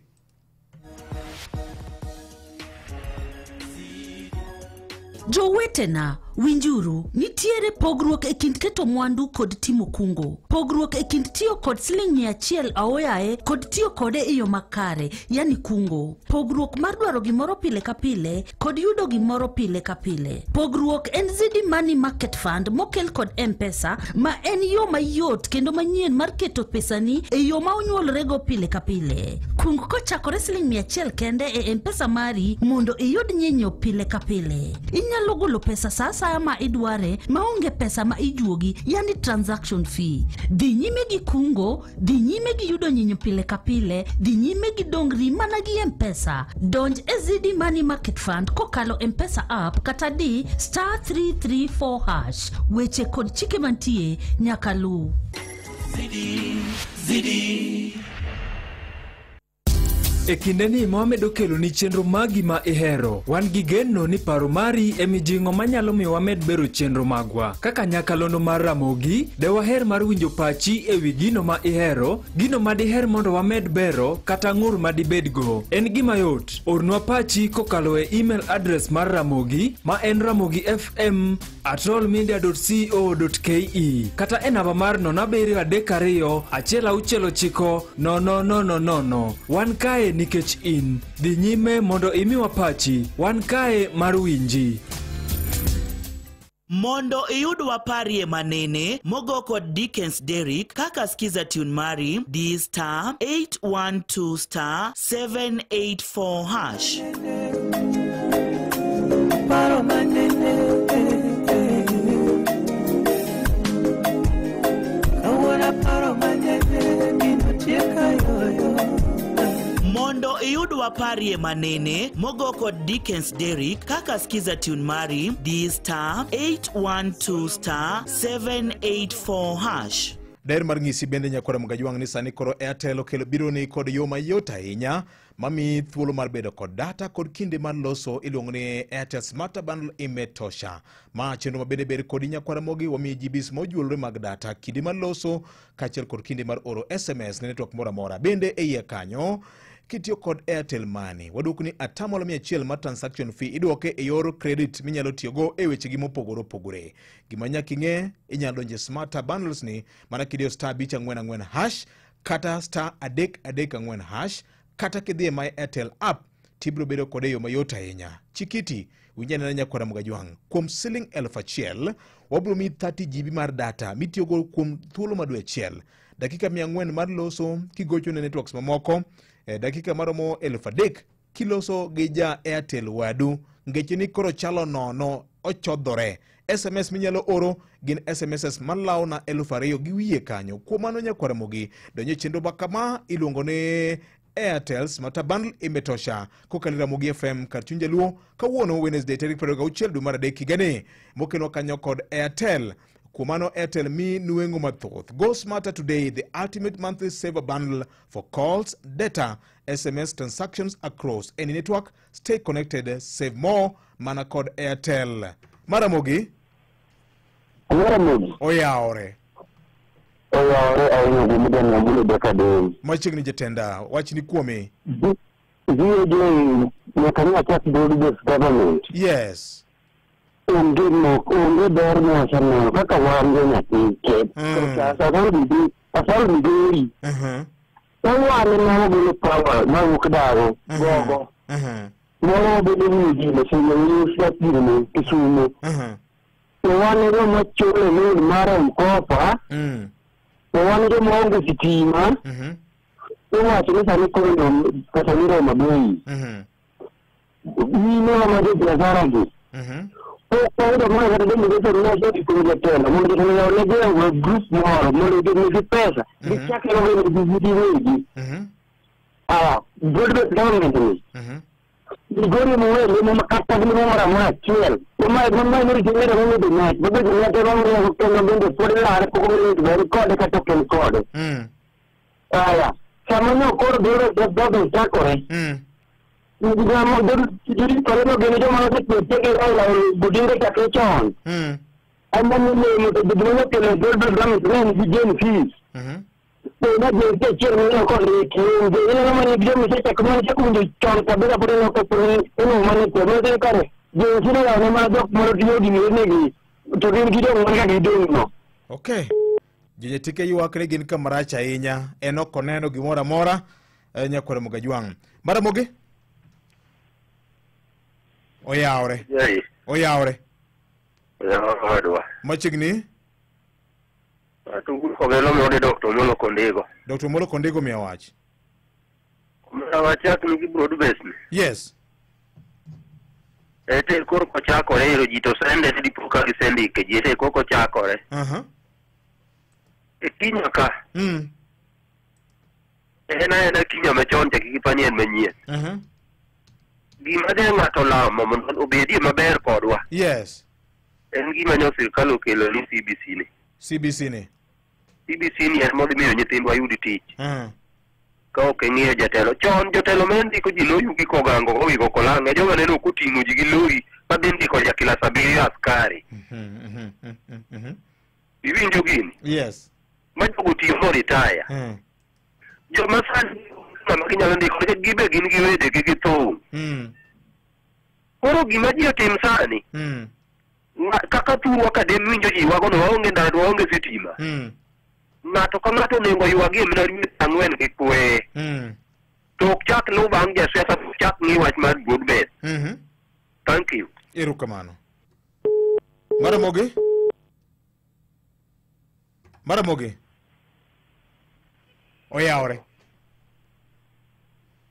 Speaker 11: Jowetena, winjuru, nitiere pogruok e kind keto mwandu kod timo kungo. Pogruok e kind tiyo kod siling 100 aoyaye kod tiyo kode e yo makare, yani kungo. Pogruok mar dwaro gimoro pile ka pile kod yudo gimoro pile ka pile. Pogruok en Zidi Money Market Fund mokel kod M-Pesa, ma en yo mayot kendo manyien mar keto pesani e yo ma onyuolorego pile ka pile. Kung kochakore siling 100 kende e M-Pesa mari mondo iyud nyinyo pile ka pile. Inyalo golo pesa sasa ma idware maonge pesa ma ijuogi, yani transaction fee. Dhi nyime gi kungo, dhi nyime gi yudo nyinyo pile ka pile, dhi nyime gi dongri mana gi M-Pesa. Donj e Zidi Money Market Fund kokalo M-Pesa app kata di *334#. Weche kod chike mantie nyaka lu.
Speaker 12: Zidi, Zidi.
Speaker 13: E kindeni ma wamedo kelo ni chenro magi ma ihero, wan gi geno ni paro mari e mijing'o manyalo miyo wamed bero chenro magwa. Kaka nyakalondo mar Ramogi, de waher mar winjo pachi e wi gino ma ihero, gino ma diher mondo wamed bero, kata ng'ur ma dibedgo. En gima yot, ornwa pachi kokalo e email address mar Ramogi, ma en ramogifm@allmedia.co.ke, kata e namba mar 0732 169 0000. Wan kae nikech in, dhi nyime mondo imiwa pachi, wan kae mar winji.
Speaker 12: Mondo iyud waparie manene mogo kod Dickens Derrick kaka skiza tune mari di *812 *784#
Speaker 14: Paro manene kawuono paro manene ginotieka yoyo.
Speaker 12: Mondo iyud waparie manene mogo kod Dickens Derrick kaka skiza tune mari di *812 *784#
Speaker 2: Daer mar ng'isi bende nyakwara Mogajwang' ni sani koro Airtel okelo biro ni kod yo mayot ahinya mamiyi thuolo mar bedo kod data kod kinde mar loso iluongo ni Airtel Smarter Bundle imetosha. Ma chenro mabende ber kodi nyakwara Mogi, wamiyi GBs mojuolore mag data, kinde mar loso kaachiel kod kinde mar oro SMS ne network moro amora. Bende e iye kanyo kitiyo kod Airtel Money, waduokni 100% mar transaction fee idwoke e yor credit minyalo tiyogo e wechegi mopogore opogore. Gima nyaka ing'e, inyalo donjo e Smarter Bundles ni mana kidiyo *544# kata *334# kata kidhi e My Airtel app tibiro bedo kode e yo mayot ahinya. Chikiti, winj anena nyakwara Mogajwang', kuom siling 1000 wabiro miyi 30 GB mar data mitiyogo kuom thuolo mar dwe achiel, dakika 400 mar loso kigocho ne networks mamoko, dakika maromo 3000 kiloso gi ja Airtel wadu. Ngeche ni koro chalo nono ochodhore. SMS minyalo oro gin SMSs malawo na 2000 gi wiye kanyo. Kuom mano nyakwara Mogi, donjo e chenro makama iluongo ni Airtel Smarter Bundle imetosha kokalo Ramogi FM kar chuny Jaluo kawuono Wednesday tarik 26 dwe mar 3 higani mokelwa kanyo kod Airtel. Kuom mano Airtel mi nweng'o mathoth. Go smarter today, the ultimate monthly saver bundle for calls, data, SMS transactions across any network. Stay connected, save more, mana kod Airtel. Maramogi?
Speaker 1: Maramogi.
Speaker 2: Oyawore.
Speaker 1: Oyawore ahinya gi Nyambulo Dakadem.
Speaker 2: Machiegni jatenda, wachni kuome.
Speaker 1: VOJ nyaka ne achak broad-based government.
Speaker 2: Yes.
Speaker 1: Onge ber mwaseneno kaka wan jo nyathike. Asal Migori. Wan ema wagolo power mawuok dago gogo. Moro bedo ni gino Kisumu Kisumu. To wan e joma chulo loan mar M-Kopa. To wan joma onge sitima. Iwacho ni sani koro pesa ni Homa Bay. Mine ma jo biashara gi. Pok wayudo mana kata delegation moseti kuom jotelo mondo jotelo ne giwe group moro mondo gimigi pesa gichak romo giwegi. Aya, broad based government ni Migori muwele mama kata gi moro amora achiel. Ma ma ni jimere mo be ma be be ne ro mo ko no bende pod lar ko ko ni ber kode kata ok en kode. Aya, sama no koro biro government chakore. Ngama diri kore no gene joma oseketo gi Raila Odinga chakre chon. Ema ni mo to gima kelo broad based government ne en gi Gen Z. Na Gen Z achiel ne ok ondiki onge ineno mana gi joma osechako mana chako winjo chon kabisa pod ineno ka pod ineno mana kuom ne kare Gen Z noyawone mana jok moro ting'o gini negi to gin gidong' mana ka gidong' no.
Speaker 2: Okay. Jonyatike ywak ni gin kama rach ahinya en ok oneno gimoro amora nyakwar Ramogi Ajwang'. Maramogi? Oyawre. Oyawre.
Speaker 10: Oyawre.
Speaker 2: Machiegni?
Speaker 10: Kogelo miode Dr. Omolo Kondego.
Speaker 2: Dr. Omolo Kondego miya wach.
Speaker 10: Miya wach ni gi broad base ni.
Speaker 2: Yes.
Speaker 10: Ete koro kochakore ero ji to sende ni dipo ka gisendike ji ete koko chakore. E kinya ka. En aena kinya machon cha kik ipani en manyien. Gima de ng'ato lamo mondo obedie maber kodwa.
Speaker 2: Yes.
Speaker 10: En gima nyo sirkal okelo ni CBC ni.
Speaker 2: CBC ni.
Speaker 10: CBC ni en modhi miyo nyithindwa yud tich. Ka ok ing'iyo jatelo. Chon jotelo ma ndiko ji lori gi kogango owigo kolang'e. Jogo neno ok oting'o ji gi lori madhi ndiko ja kilas 7 askari. Iwinjo gini?
Speaker 2: Yes.
Speaker 10: Ma jogo tiyo moritaya. Joma sani ng'ama ginyalo ndiko nikech gibe gin gi wedegi gi thum. Koro gima ji otim sani kaka thurwa ka dem winjo ji ywago no waonge ndara waonge sitima. Ng'ato ka ng'ato onego ywagie mana dwe 4 gi kwe. To ok chak luw bang' jasiasa ok chak ng'i wach mar broad base. Thank you.
Speaker 2: Erokamano. Maramogi? Maramogi? Oyawre.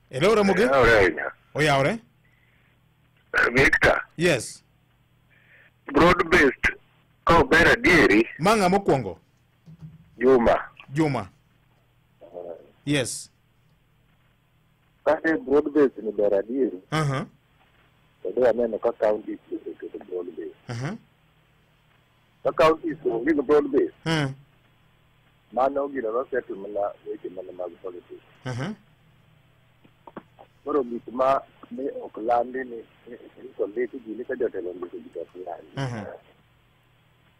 Speaker 2: Hello Ramogi?
Speaker 10: Oyawre.
Speaker 2: Oyawre.
Speaker 10: Victor.
Speaker 2: Yes.
Speaker 10: Broad based ka ober adieri.
Speaker 2: Ma ng'a mokwongo?
Speaker 10: Juma.
Speaker 2: Juma. Yes.
Speaker 10: Kane broad based ni ber adieri. To de aneno ka counties oseketo broad based. Ka counties onge gi broad based. Mano gino nosetimo mana weche mana mag politics. Koro gik ma ne ok landi ni kondik ji ni ka jotelo ondiko ji to ok landi.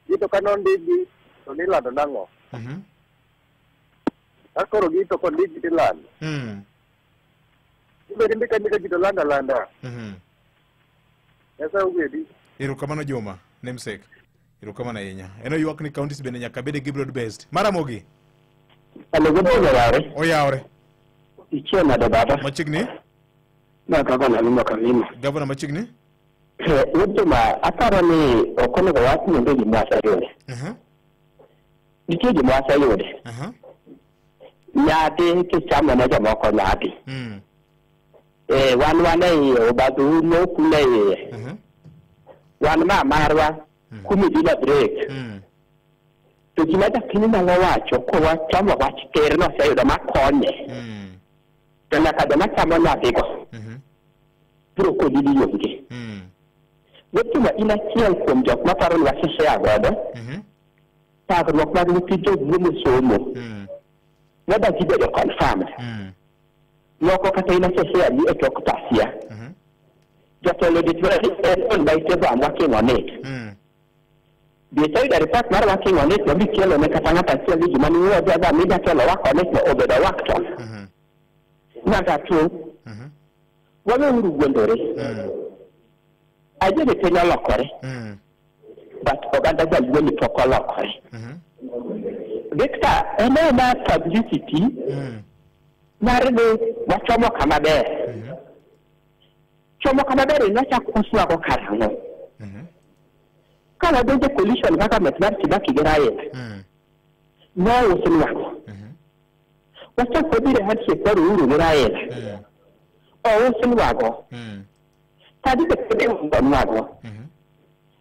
Speaker 10: Gito ka nondikgi to nilando nang'o? Ka koro gito kondikgi tilando. Ibed indika andika ji to lando alanda. Nyasaye ogwedhi.
Speaker 2: Erokamano Juma, namesake. Erokamano ahinya. En oywak ni counties bende nyaka bede gi broad based. Maramogi?
Speaker 1: Oyawre.
Speaker 2: Oyawre.
Speaker 1: Ichie nade baba?
Speaker 2: Machiegni?
Speaker 1: Ma gavana Limo Kalima.
Speaker 2: Gavana machiegni?
Speaker 1: Juma, aparo ni ok onego wach ni onge gima waseyude. Nitie gima waseyude. Nyadhi kichamo ne jomoko nyadhi. Wan e iye, obadhu nokune iye. Wan ma marwa kumi bila break. To gima japiny nyalo wacho kowachamo wach ker noseyudo makonye. To nyaka joma chamo nyadhigo biro kodi gi yomgi. Juma in achiel kuom jok maparo ni waseshare godo thagruok mag nyithi joluo mosomo whether gibedo confirmed. Moko kata in aseshare ni e tok pasia. Jatelo dichwore ni en on by table I'm working on it. Be report mar working on it no bikelo ne kata ng'ato achiel ni gima niwuoyo dhi mi jatelo work on it no obedo worked on. Nyaka to waweuru wuondore. Ayie ni piny olokore. But oganda jaluo ni pok olokore. Victor, en ena publicity mar ni wachomo kama ber. Chomo kama ber nochak uswago karang'o? Ka wadonjo coalition government mar Kibaki gi Raila, nousnwago. Wachak wabiro e handshake mar Uhuru gi Raila, ousnwago. Sani be pod iusonwago.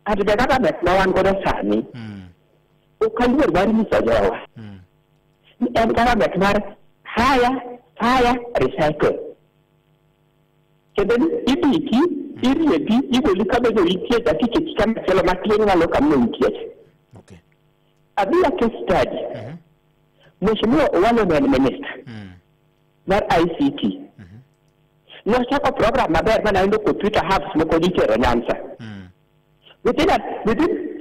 Speaker 1: And the government ma wan godo sani ok aluor mar nyiso jowa ni en government mar hire, fire, recycle. Kendo ni ibiki, iriembi, igoli kama jo itie cha tiketi kama chielo matin ng'alo kama nitie. Abira case study. Mheshimiwa Owalo ne en minister mar ICT. Nochako program maber mana yudo computer hubs moko ditero Nyanza. Within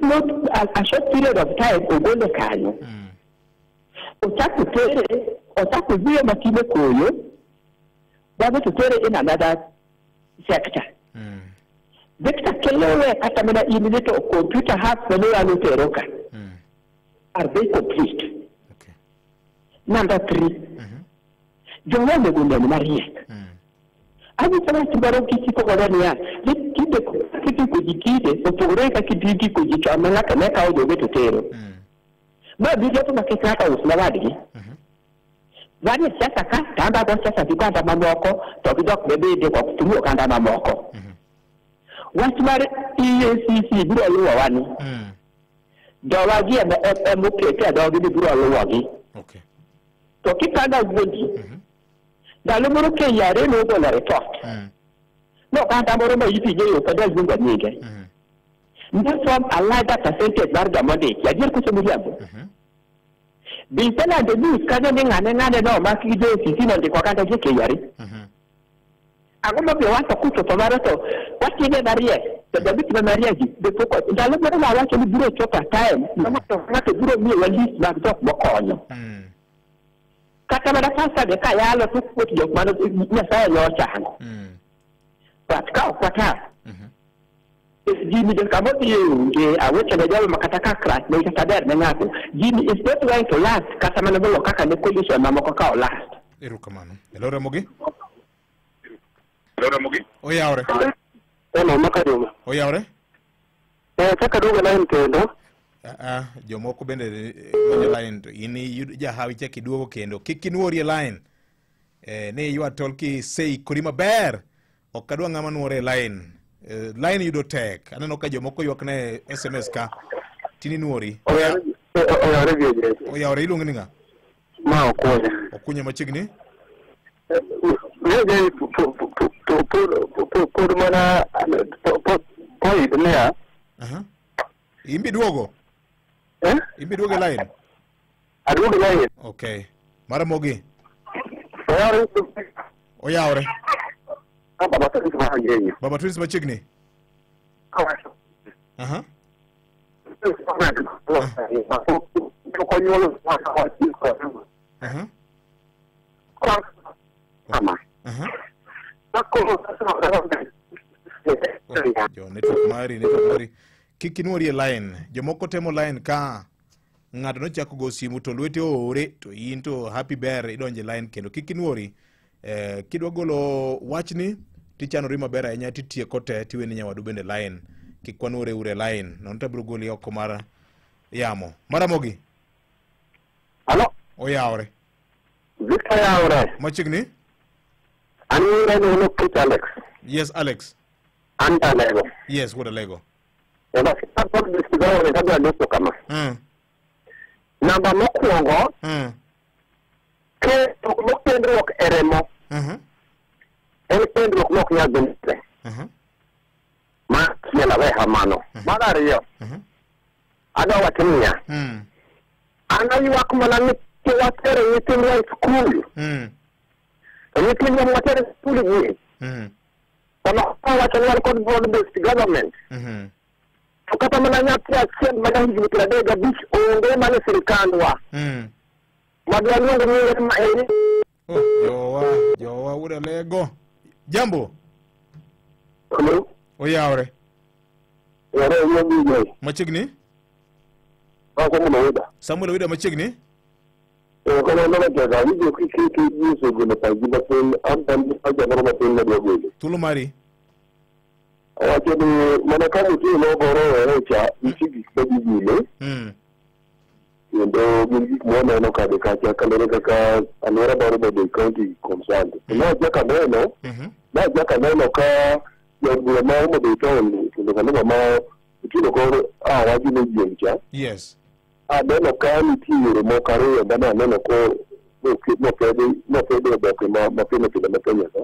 Speaker 1: not a short period of time ogole kanyo. Ochako tere, ochako dhiyo matime koyo, bang'e to tere in another sector. Victor Kelewe kata mana in ni to computer hubs mane wano tero ka. Are they complete? Number 3. Jowa onego onen mariek. Anyiso wach moro kisiko godo niya, ni tinde kitiko ji tinde opogore kaka itiko ji chon ma ng'ato ne kawo joge to tero. Ma biro to makech ng'ato us na wadgi. Wan e siasa ka, to an be ago siasa gi oganda mamoko, to gi jok mabende ok tuo oganda mamoko. Wach mar EACC biro luwowa ni. Jowa gi ema okete e dhogi ni biro luwogi. To kipanga wuondi, ndalo moro KRA nogolo report. No oganda moro ma ipinje yo ok adwa luongo nyinge. Ne from a larger percentage mar joma ondiki, adier koso miriambo? Be iselando news kanyo ni ng'ane ng'ane no omak gi jo EACC nondiko oganda gi KRA. Ang'o momiyo wacho kochopo mare to watime mariek, to joma mariek gi be pok ndalo moro nawacho ni biro chopo a time ma ng'ato biro miyowa list mag jok mokonyo. Kata mana pasta be kayalo to kuot jok mane Nyasaye nochango. But ka ok watar, gini jo kama odhi onge aweche ne jogo ma kata ka crash ne kata ber ne ng'ato. Gini is not going to last kata mana molo kaka ne coalition mamoko ka o last.
Speaker 2: Erokamano. Hello Ramogi. Hello Ramogi. Oyawre.
Speaker 6: Hello Makaduma.
Speaker 2: Oyawre.
Speaker 6: Kaka duogo line kendo.
Speaker 2: Jomoko bende manyo line to in iyud jahawi chak iduogo kendo. Kik inuori e line. Ne ywa tol ki seikori maber. Ok adwa ng'ama nuore e line. Line yudo tek. Aneno ka jomoko ywak ne SMS ka. Tini nuori.
Speaker 6: Oyawre vieje.
Speaker 2: Oyawre iluongo ni ng'a?
Speaker 6: Ma Okunya.
Speaker 2: Okunya machiegni?
Speaker 6: Vieje pod mana point niya.
Speaker 2: Imbi duogo? Imbi duogo e line?
Speaker 6: Aduogo e line.
Speaker 2: Okay. Maramogi.
Speaker 6: Oyawre.
Speaker 2: Oyawre.
Speaker 6: Baba Twins ma Ojenyo.
Speaker 2: Baba Twins machiegni? Jo network mari. Kik inuori e line. Jomoko temo line ka ng'ato nochako go simu to lwete oore to in to happy ber idonje line kendo. Kik inuori. Kidwa golo wachni tichanori maber ahinya titieko te tiweni nyawadu bende line. Kik wanuore ure line. Nono to abiro goli oko mar yamo. Maramogi.
Speaker 6: Halo.
Speaker 2: Oyawre.
Speaker 6: Victor Oyawre.
Speaker 2: Machiegni?
Speaker 6: An nyinga ni Alex.
Speaker 2: Yes, Alex.
Speaker 6: An Alego.
Speaker 2: Yes, wuod Alego.
Speaker 6: Namba mokwongo, kendruok e remo en kendruok mok nyal dhi mbele. Ma achiel awe kamano. Mar ariyo, adwa wacho niya, an aywak mana ni watero nyithindwa e skul. To nyithindwa mwatero e skul gi, sama wacho ni wan kod broad based government, to kata mana nyathi achiel ma jahigni 35 onge mana e sirikandwa. Madwa luongo nyinge ma en.
Speaker 2: Oh, jowa wuod Alego. Jambo.
Speaker 6: Hello.
Speaker 2: Oyawre. Machiegni?
Speaker 6: Samuel Owida.
Speaker 2: Samuel Owida machiegni? Thuolo mari.
Speaker 6: Owacho ni mana ka nitie nogoro owere cha, nitie gik ma dhi nyime. Kendo gin gik ma waneno kade kacha kaluwore kaka alwora mar Homa Bay County concerned. Najaka neno ka jaod bura ma Homa Bay Town kendo Kaluma ma
Speaker 15: Otieno koro awacho ne jieng' cha.
Speaker 2: Yes.
Speaker 15: Aneno ka nitie yore moko ariyo mane aneno ko nopedhi oboke ma pile pile ma Kenya ka.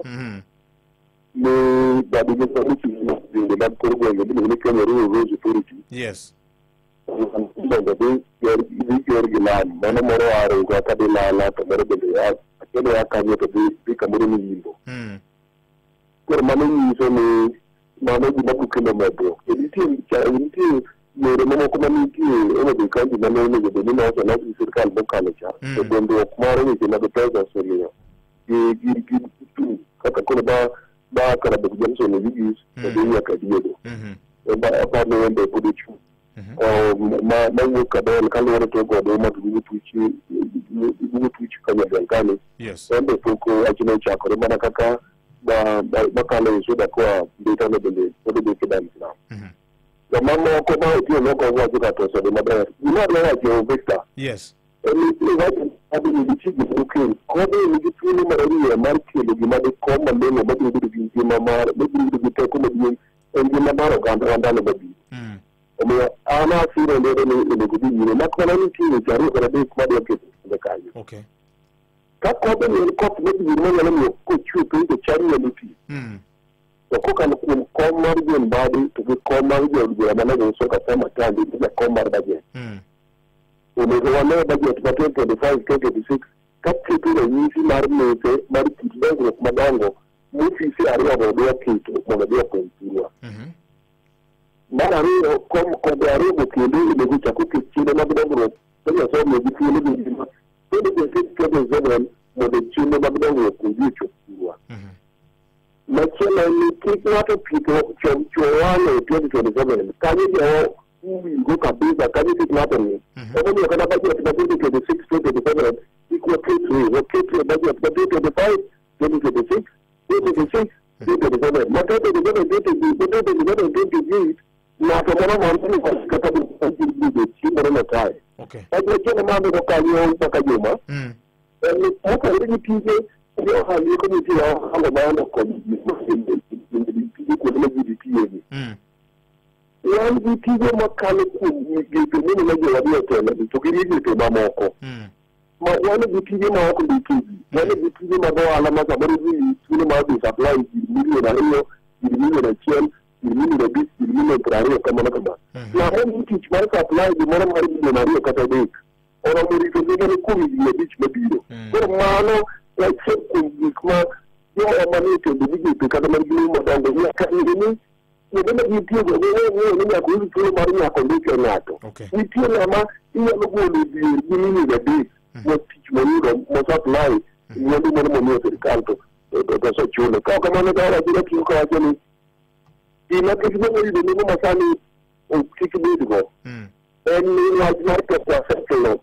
Speaker 15: Ni badi mochung' gwenge mag kor gwenge miluongo ni Kenya Rural Roads Authority. Mondo dhi ger gi lam mano moro a Ruga kadhi Lala to moro bende a achiel a kanyo to dhi kamoro ni Yimbo. Koro mano nyiso ni mano gima biro kelo medruok. To nitie yore mamoko manitie Homa Bay County mane onego bed ni noselos gi sirkal mokalo cha. To dondruok mar weche mag pesa osemiyo gi chung' kaka koro ba Karabok Junction e Vigis to dhi nyaka Diedo. Aparo ni en be pod ochung'. Mawuok Kabel kaluwore to godo mag bugo tuch Kanyadhial kani. En be pok wachno ochakore mana kaka makalo e Suba koa Mbita no bende pod odhi Dar es Salaam. To mamoko ma otieno ok owacho ka to osedhi maber. Gima adwa wacho Victor. En ni wacho adhi nigi tich okel kodhi nigi thuolo mar ariyo mar kelo gima dikom malong'o mabiro bedo gi ngima mar mabiro bedo gi teko maduong' e ngima mar oganda wa ndalo mabiro. Omiyo an asiro lwedo ni onego dhi nyime mak mana nitie weche ariyo kata adek madwa keto e kanyo. Ka kodhi ni en koth mabiro manyalo miyo kochwe piny to cham nyalo ti. To kokalo kuom kom mar John Mbadi to gi kom mar jaod bura mane Soka Matandi gi jakom mar budget. Onego wane budget ma 2025 2026 ka keto ranyisi mar mise mar kit dongruok madongo mofise ariyogo dwa keto mondo odhi okony pinywa. Mar ariyo kom kombe ariyogo kendo onego chak oket chenro mag dongruok ma Nyasaye omiyogi thuolo gi ngima 2026 2027 mondo chenro mag dongruok odhi ochop thurwa. Machielo en ni kik ng'ato pitho chwo wang'e e 2027 kanyo jo uwingo kabisa kanyo kik ng'ato ng'i. Emomiyo kata budget ma 2026 2027 kik waketre budget ma 2025 2026 2026 2027 ma 2027 2027 2028 ng'ato moro mondo ni kata bedo chieng' moro nokae. Wach machielo ma aneno kanyo kaka Juma en ni mopogore gi tije jo ohala eko nitie ohala ma okonyo ji tije kuonde ma ji tiye gi. Wan gi tije makalo kuom migepe mineno jowa ni otelo to gi migepe mamoko. Ma wan gi tije ma ok ndiki ji. Wan gi tije mag ohala ma samoro ji thuolo mar dhi supply ji milion 2, ji milion 1, ji milion 5, ji milion 20 kamano kamano. Ng'ama omi tich mar supply gimoro mar milion 2 kata 3 oromo rito ngimane kuom higni 5 mabiro. Koro mano achiel kuom gik ma jowa manie tend migepe kata man gi nengo madongo nyaka ng'e ni kuonde ma gintiego ging'eyo ni nyaka uyud thuolo mar nyako ndike ng'ato. Nitie ng'ama inyalo golo dhier gi milion 3 ma tich moyudo mo supply mwandu moro momiyo sirikal to osechule. Ka ok kamano to awachore tiyo kawacho ni gima kik moyudo nengo masani kik bedgo en ni wach mar pok wasetlo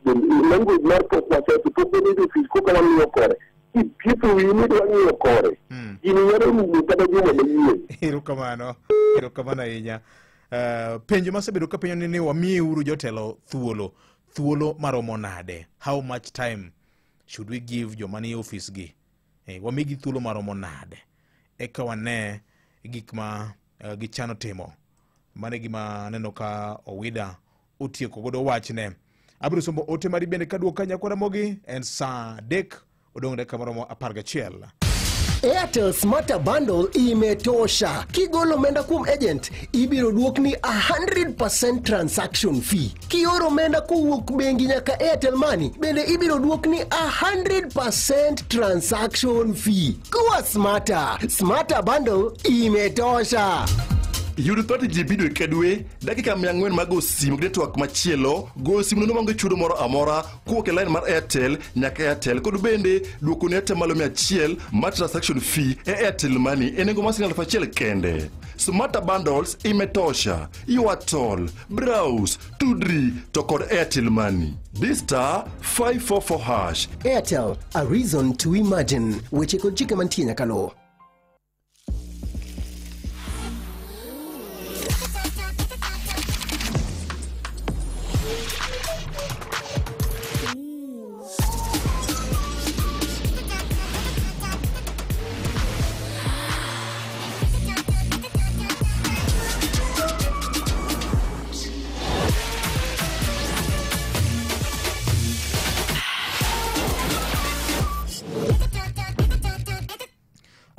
Speaker 15: language mar pok wasetlo pok wabedo ofis koka wang'iyo kore kithietho wiyi midwa ng'iyo kore gini nyalo rumo kata juma manyien.
Speaker 2: Erokamano, erokamano ahinya. Penjo masebedo kapenjo ni wamiuru jotelo thuolo maromo nade? How much time should we give joma nie ofis gi? Wamigi thuolo maromo nade? Eka wane gik ma gichano timo. Mano e gima aneno ka Owida otieko godo wachne. Abiro sombo ote mari bende kaduoka nyakwara Ramogi en saa 3 odong' dakika maromo 11.
Speaker 16: Airtel Smarter Bundle imetosha. Kigolo omenda kuom agent, ibiro duokni 100% transaction fee. Kioro omenda kowuok bengi nyaka Airtel Money, bende ibiro duokni 100% transaction fee. Kuwa smarter. Smarter Bundle imetosha.
Speaker 17: Yud 30 GB dwe ka dwe, dakika 400 mag go simu gi network machielo, goyo simu nono maonge chudo moro amora kowuok e line mar Airtel nyaka Airtel kod bende duoko ne atamalo 100 mar transaction fee e Airtel Money e nengo mar siling 1000 kende. Smarter Bundles imetosha. Ywa tol, browse, tudri to kod Airtel Money. Di *544#.
Speaker 16: Airtel, a reason to imagine. Weche kod chike mantie nyaka luw.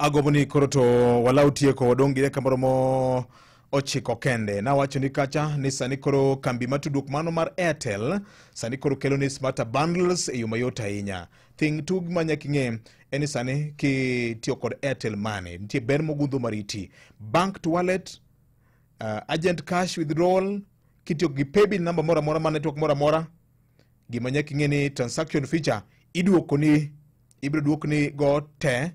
Speaker 2: Agombo ni koro to walau tieko wadong' gi dakika maromo 9 kende. Nawacho ni kacha ni sani koro kambi matudruok mano mar Airtel sani koro kelo ni smarter bundles e yo mayot ahinya. Thing tug ma nyaka ing'e en ni sani kitiyo kod Airtel Money nitie ber mogundho mariti. Bank to wallet, agent cash withdrawal, kitiyo gi paybill number moro amora mar network moro amora. Gima nyaka ing'e ni transaction feature iduokoni, ibiro duokni go te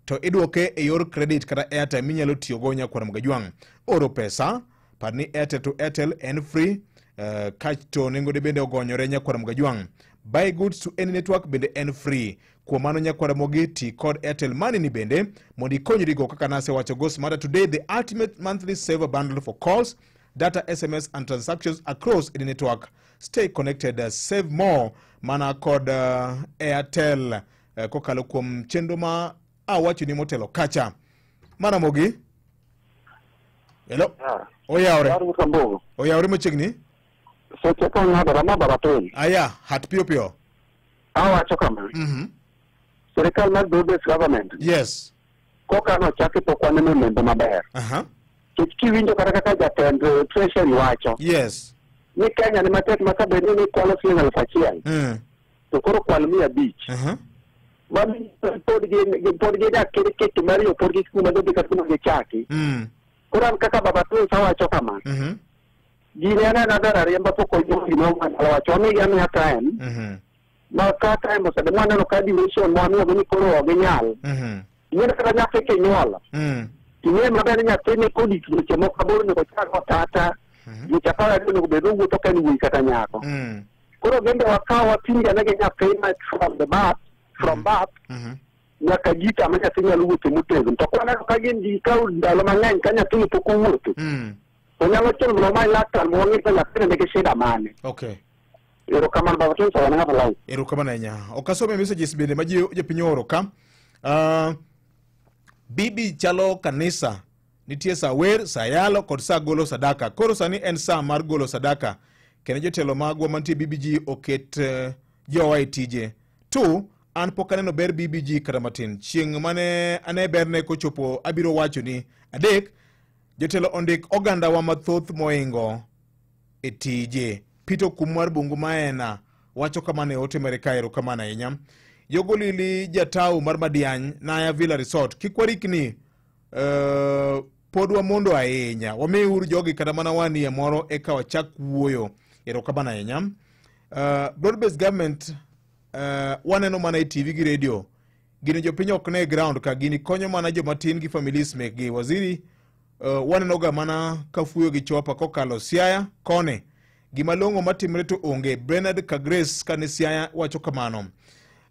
Speaker 2: to iduoke e yor credit kata airtime minyalo tiyogo nyakwar Mgajwang'. Oro pesa, par ni Airtel to Airtel en free, kasto nengone bende ogonyore nyakwar Mgajwang'. Buy goods to any network bende en free. Kuom mano nyakwar Mogi ti kod Airtel Money ni bende mondo ikonyrigo kaka nasewacho go Smarter Today, the ultimate monthly saver bundle for calls, data, SMS and transactions across any network. Stay connected, save more mana kod Airtel kokalo kuom chenro ma awacho ni motelo kacha. Mana Mogi. Hello. Oyawre. Oyawre machiegni.
Speaker 1: Seche ka ng'ado rama baba piny.
Speaker 2: Aya, hat piyo piyo.
Speaker 1: Awacho kama. Sirikal mar broad-based government.
Speaker 2: Yes.
Speaker 1: Koka nochaki pok waneno olembe maber. Nikech kiwinjo kata kaka jatend Treasury wacho.
Speaker 2: Yes.
Speaker 1: Ni Kenya ni matek ma kabed ni kwalo siling 1000. To koro kwal 500. Mano pod gidak keto mar yo pod gi kuma dhi kata kuma gichaki. Koro an kaka baba Twins awacho kama. Gini aneno ber ariemba pok oyudo gima wanyalo wacho. Wamigi amiya time. Ma ka time osebet mwaneno ka duration mwamiyogi ni koro ok ginyal. Ing'e kata nyathi kinyuolo. Ing'e maber ni nyathini kodi dweche moko aboro onego ochak otata. Dweche 12 onego bed owuotho ka en wuoyi kata nyako. Koro gende wakaw wapimgi ane gi nyathi ma from birth nyaka gita ma nyathi nyalo wuotho motegno. To kwaneno ka gin gi kawo ndalo mang'eny ka nyathini pok owuotho. To nyalo chuno mondo omany laktar mondo wang'e ka nyathini nigi shida mane.
Speaker 2: Okay.
Speaker 1: Erokamano baba Twins, wan ng'ato lai.
Speaker 2: Erokamano ahinya. Ok asome messages bende ma ji jopiny ooro ka. Bibi chalo kanisa. Nitie sa wer, sa yalo kod sa golo sadaka. Koro sani en sa mar golo sadaka. Kendo jotelo magwa mantie BBG oket jowa e tije. 2, an pok aneno ber BBG kata matin. Chieng' mane ane berne kochopo abiro wacho ni. 3, jotelo ondik ogandawa mathoth moingo e tije. Peter Kum mar Bungu Maena wacho kamano e ote mare ka. Erokamano ahinya. Yogolili jatau mar Madiany Naya Villa Resort. Kik warikni pod wamondo ahinya. Wamiuru jogi kata mana wanie moro eka wachak wuoyo. Erokamano ahinya. Broad-based government waneno mana e TV gi radio. Gini jopiny ok ne ground ka gini konyo mana jomatin gi families mekgi. Waziri waneno ga mana kafuyo gi chopa kokalo Siaya kone. Gima long'o matimre to onge. Bernard Kagres kane Siaya wacho kamano.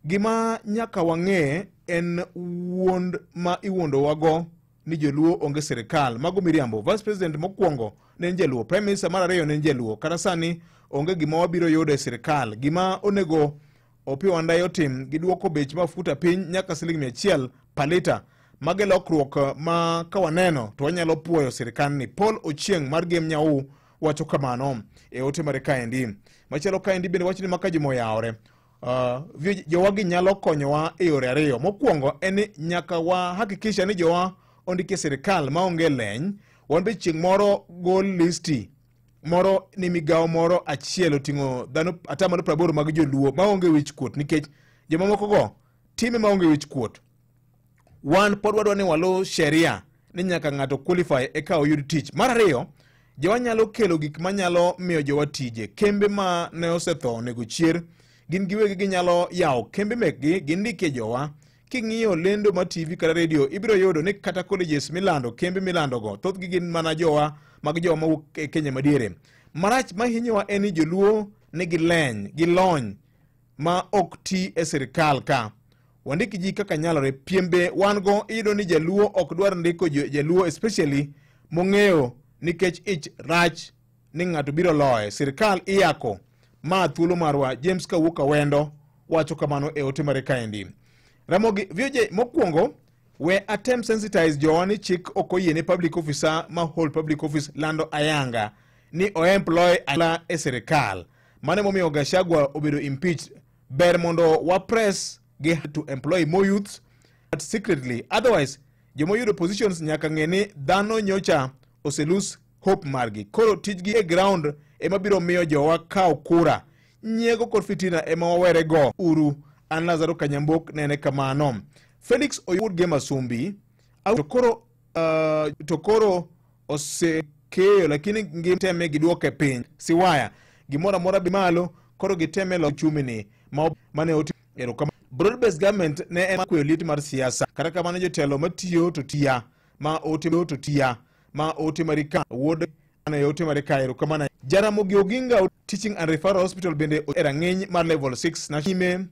Speaker 2: Gima nyaka wang'e en wuond ma iwuondowago ni joluo onge sirikal. Mago miriambo. Vice President mokwongo ne en jaluo. Prime Minister mar ariyo ne en jaluo. Kata sani onge gima wabiro yudo e sirikal. Gima onego Opiyo Wandayi otim giduoko bech mafuta piny nyaka siling 100 per lita. Mage lokruok ma kawaneno to wanyalo puoyo sirikal ni. Paul Ochieng' mar Gem Nyau wacho kamano e ote mare kaendi. Machielo kaendi bende wacho ni maka juma oyawore. Jowagi nyalo konyowa e yore ariyo. Mokwongo en ni nyaka wahakikisha ni jowa ondiki e sirikal maonge leny. Wan be chieng' moro gol listi moro ni migawo moro achiel oting'o dhano 80% mag joluo maonge wich kuot, nikech jomamoko go time maonge wich kuot. Wan pod wadwa ni walu sheria ni nyaka ng'ato qualify eka oyud tich. Mar ariyo, jowa nyalo kelo gik manyalo miyo jowa tije. Kembe ma ne osetho onego chier. Gin giwegi ginyalo yawo kembe mekgi gindikie jowa. King'iyo lendo mar TV kata radio ibiro yudo ni kata colleges milando, kembe milando go thothgi gin mana jowa mag jowa mawuok e Kenya madiere. Marach mahinyowa en ni joluo nigi leny gi lony ma ok ti e sirikal ka. Wandik ji kaka nyalore. Piembe wan go iyudo ni jaluo ok dwar ndiko jaluo especially mong'eyo nikech ich rach ni ng'ato biro loye. Sirikal iyako ma thuolo marwa. James kawuok Awendo wacho kamano e ote mare kaendi. Ramogi VOJ mokwongo we attempt sensitize jowa ni chik ok oyiene public officer ma hold public office lando ayanga ni oemploy ala e sirikal. Mano emomiyo Gachagua obedo impeached. Ber mondo wa press gi to employ more youths but secretly, otherwise Jomoyudo positions nyaka ng'e ni dhano nyocha oselose hope margi. Koro tijgi e ground ema biro miyo jowa kaw kura. Nyiego kod fitina ema wawere go uru. An Lazaro Kanyambok nene kamano. Felix Oyud Gema Sumbi to koro osekeyo lakini giteme giduoke piny. Siwaya gimoro amora bi malo koro giteme lo uchumi ni ma mane oti erokamano. Broad based government ne en kweyo liet mar siasa. Kata kamano jotelo matiyo to tiya ma ote to tiya ma ote marika wuod ana ote marika erokamano. Jaramogi Oginga Teaching and Referral Hospital bende e rang'iny mar level 6 na nyime.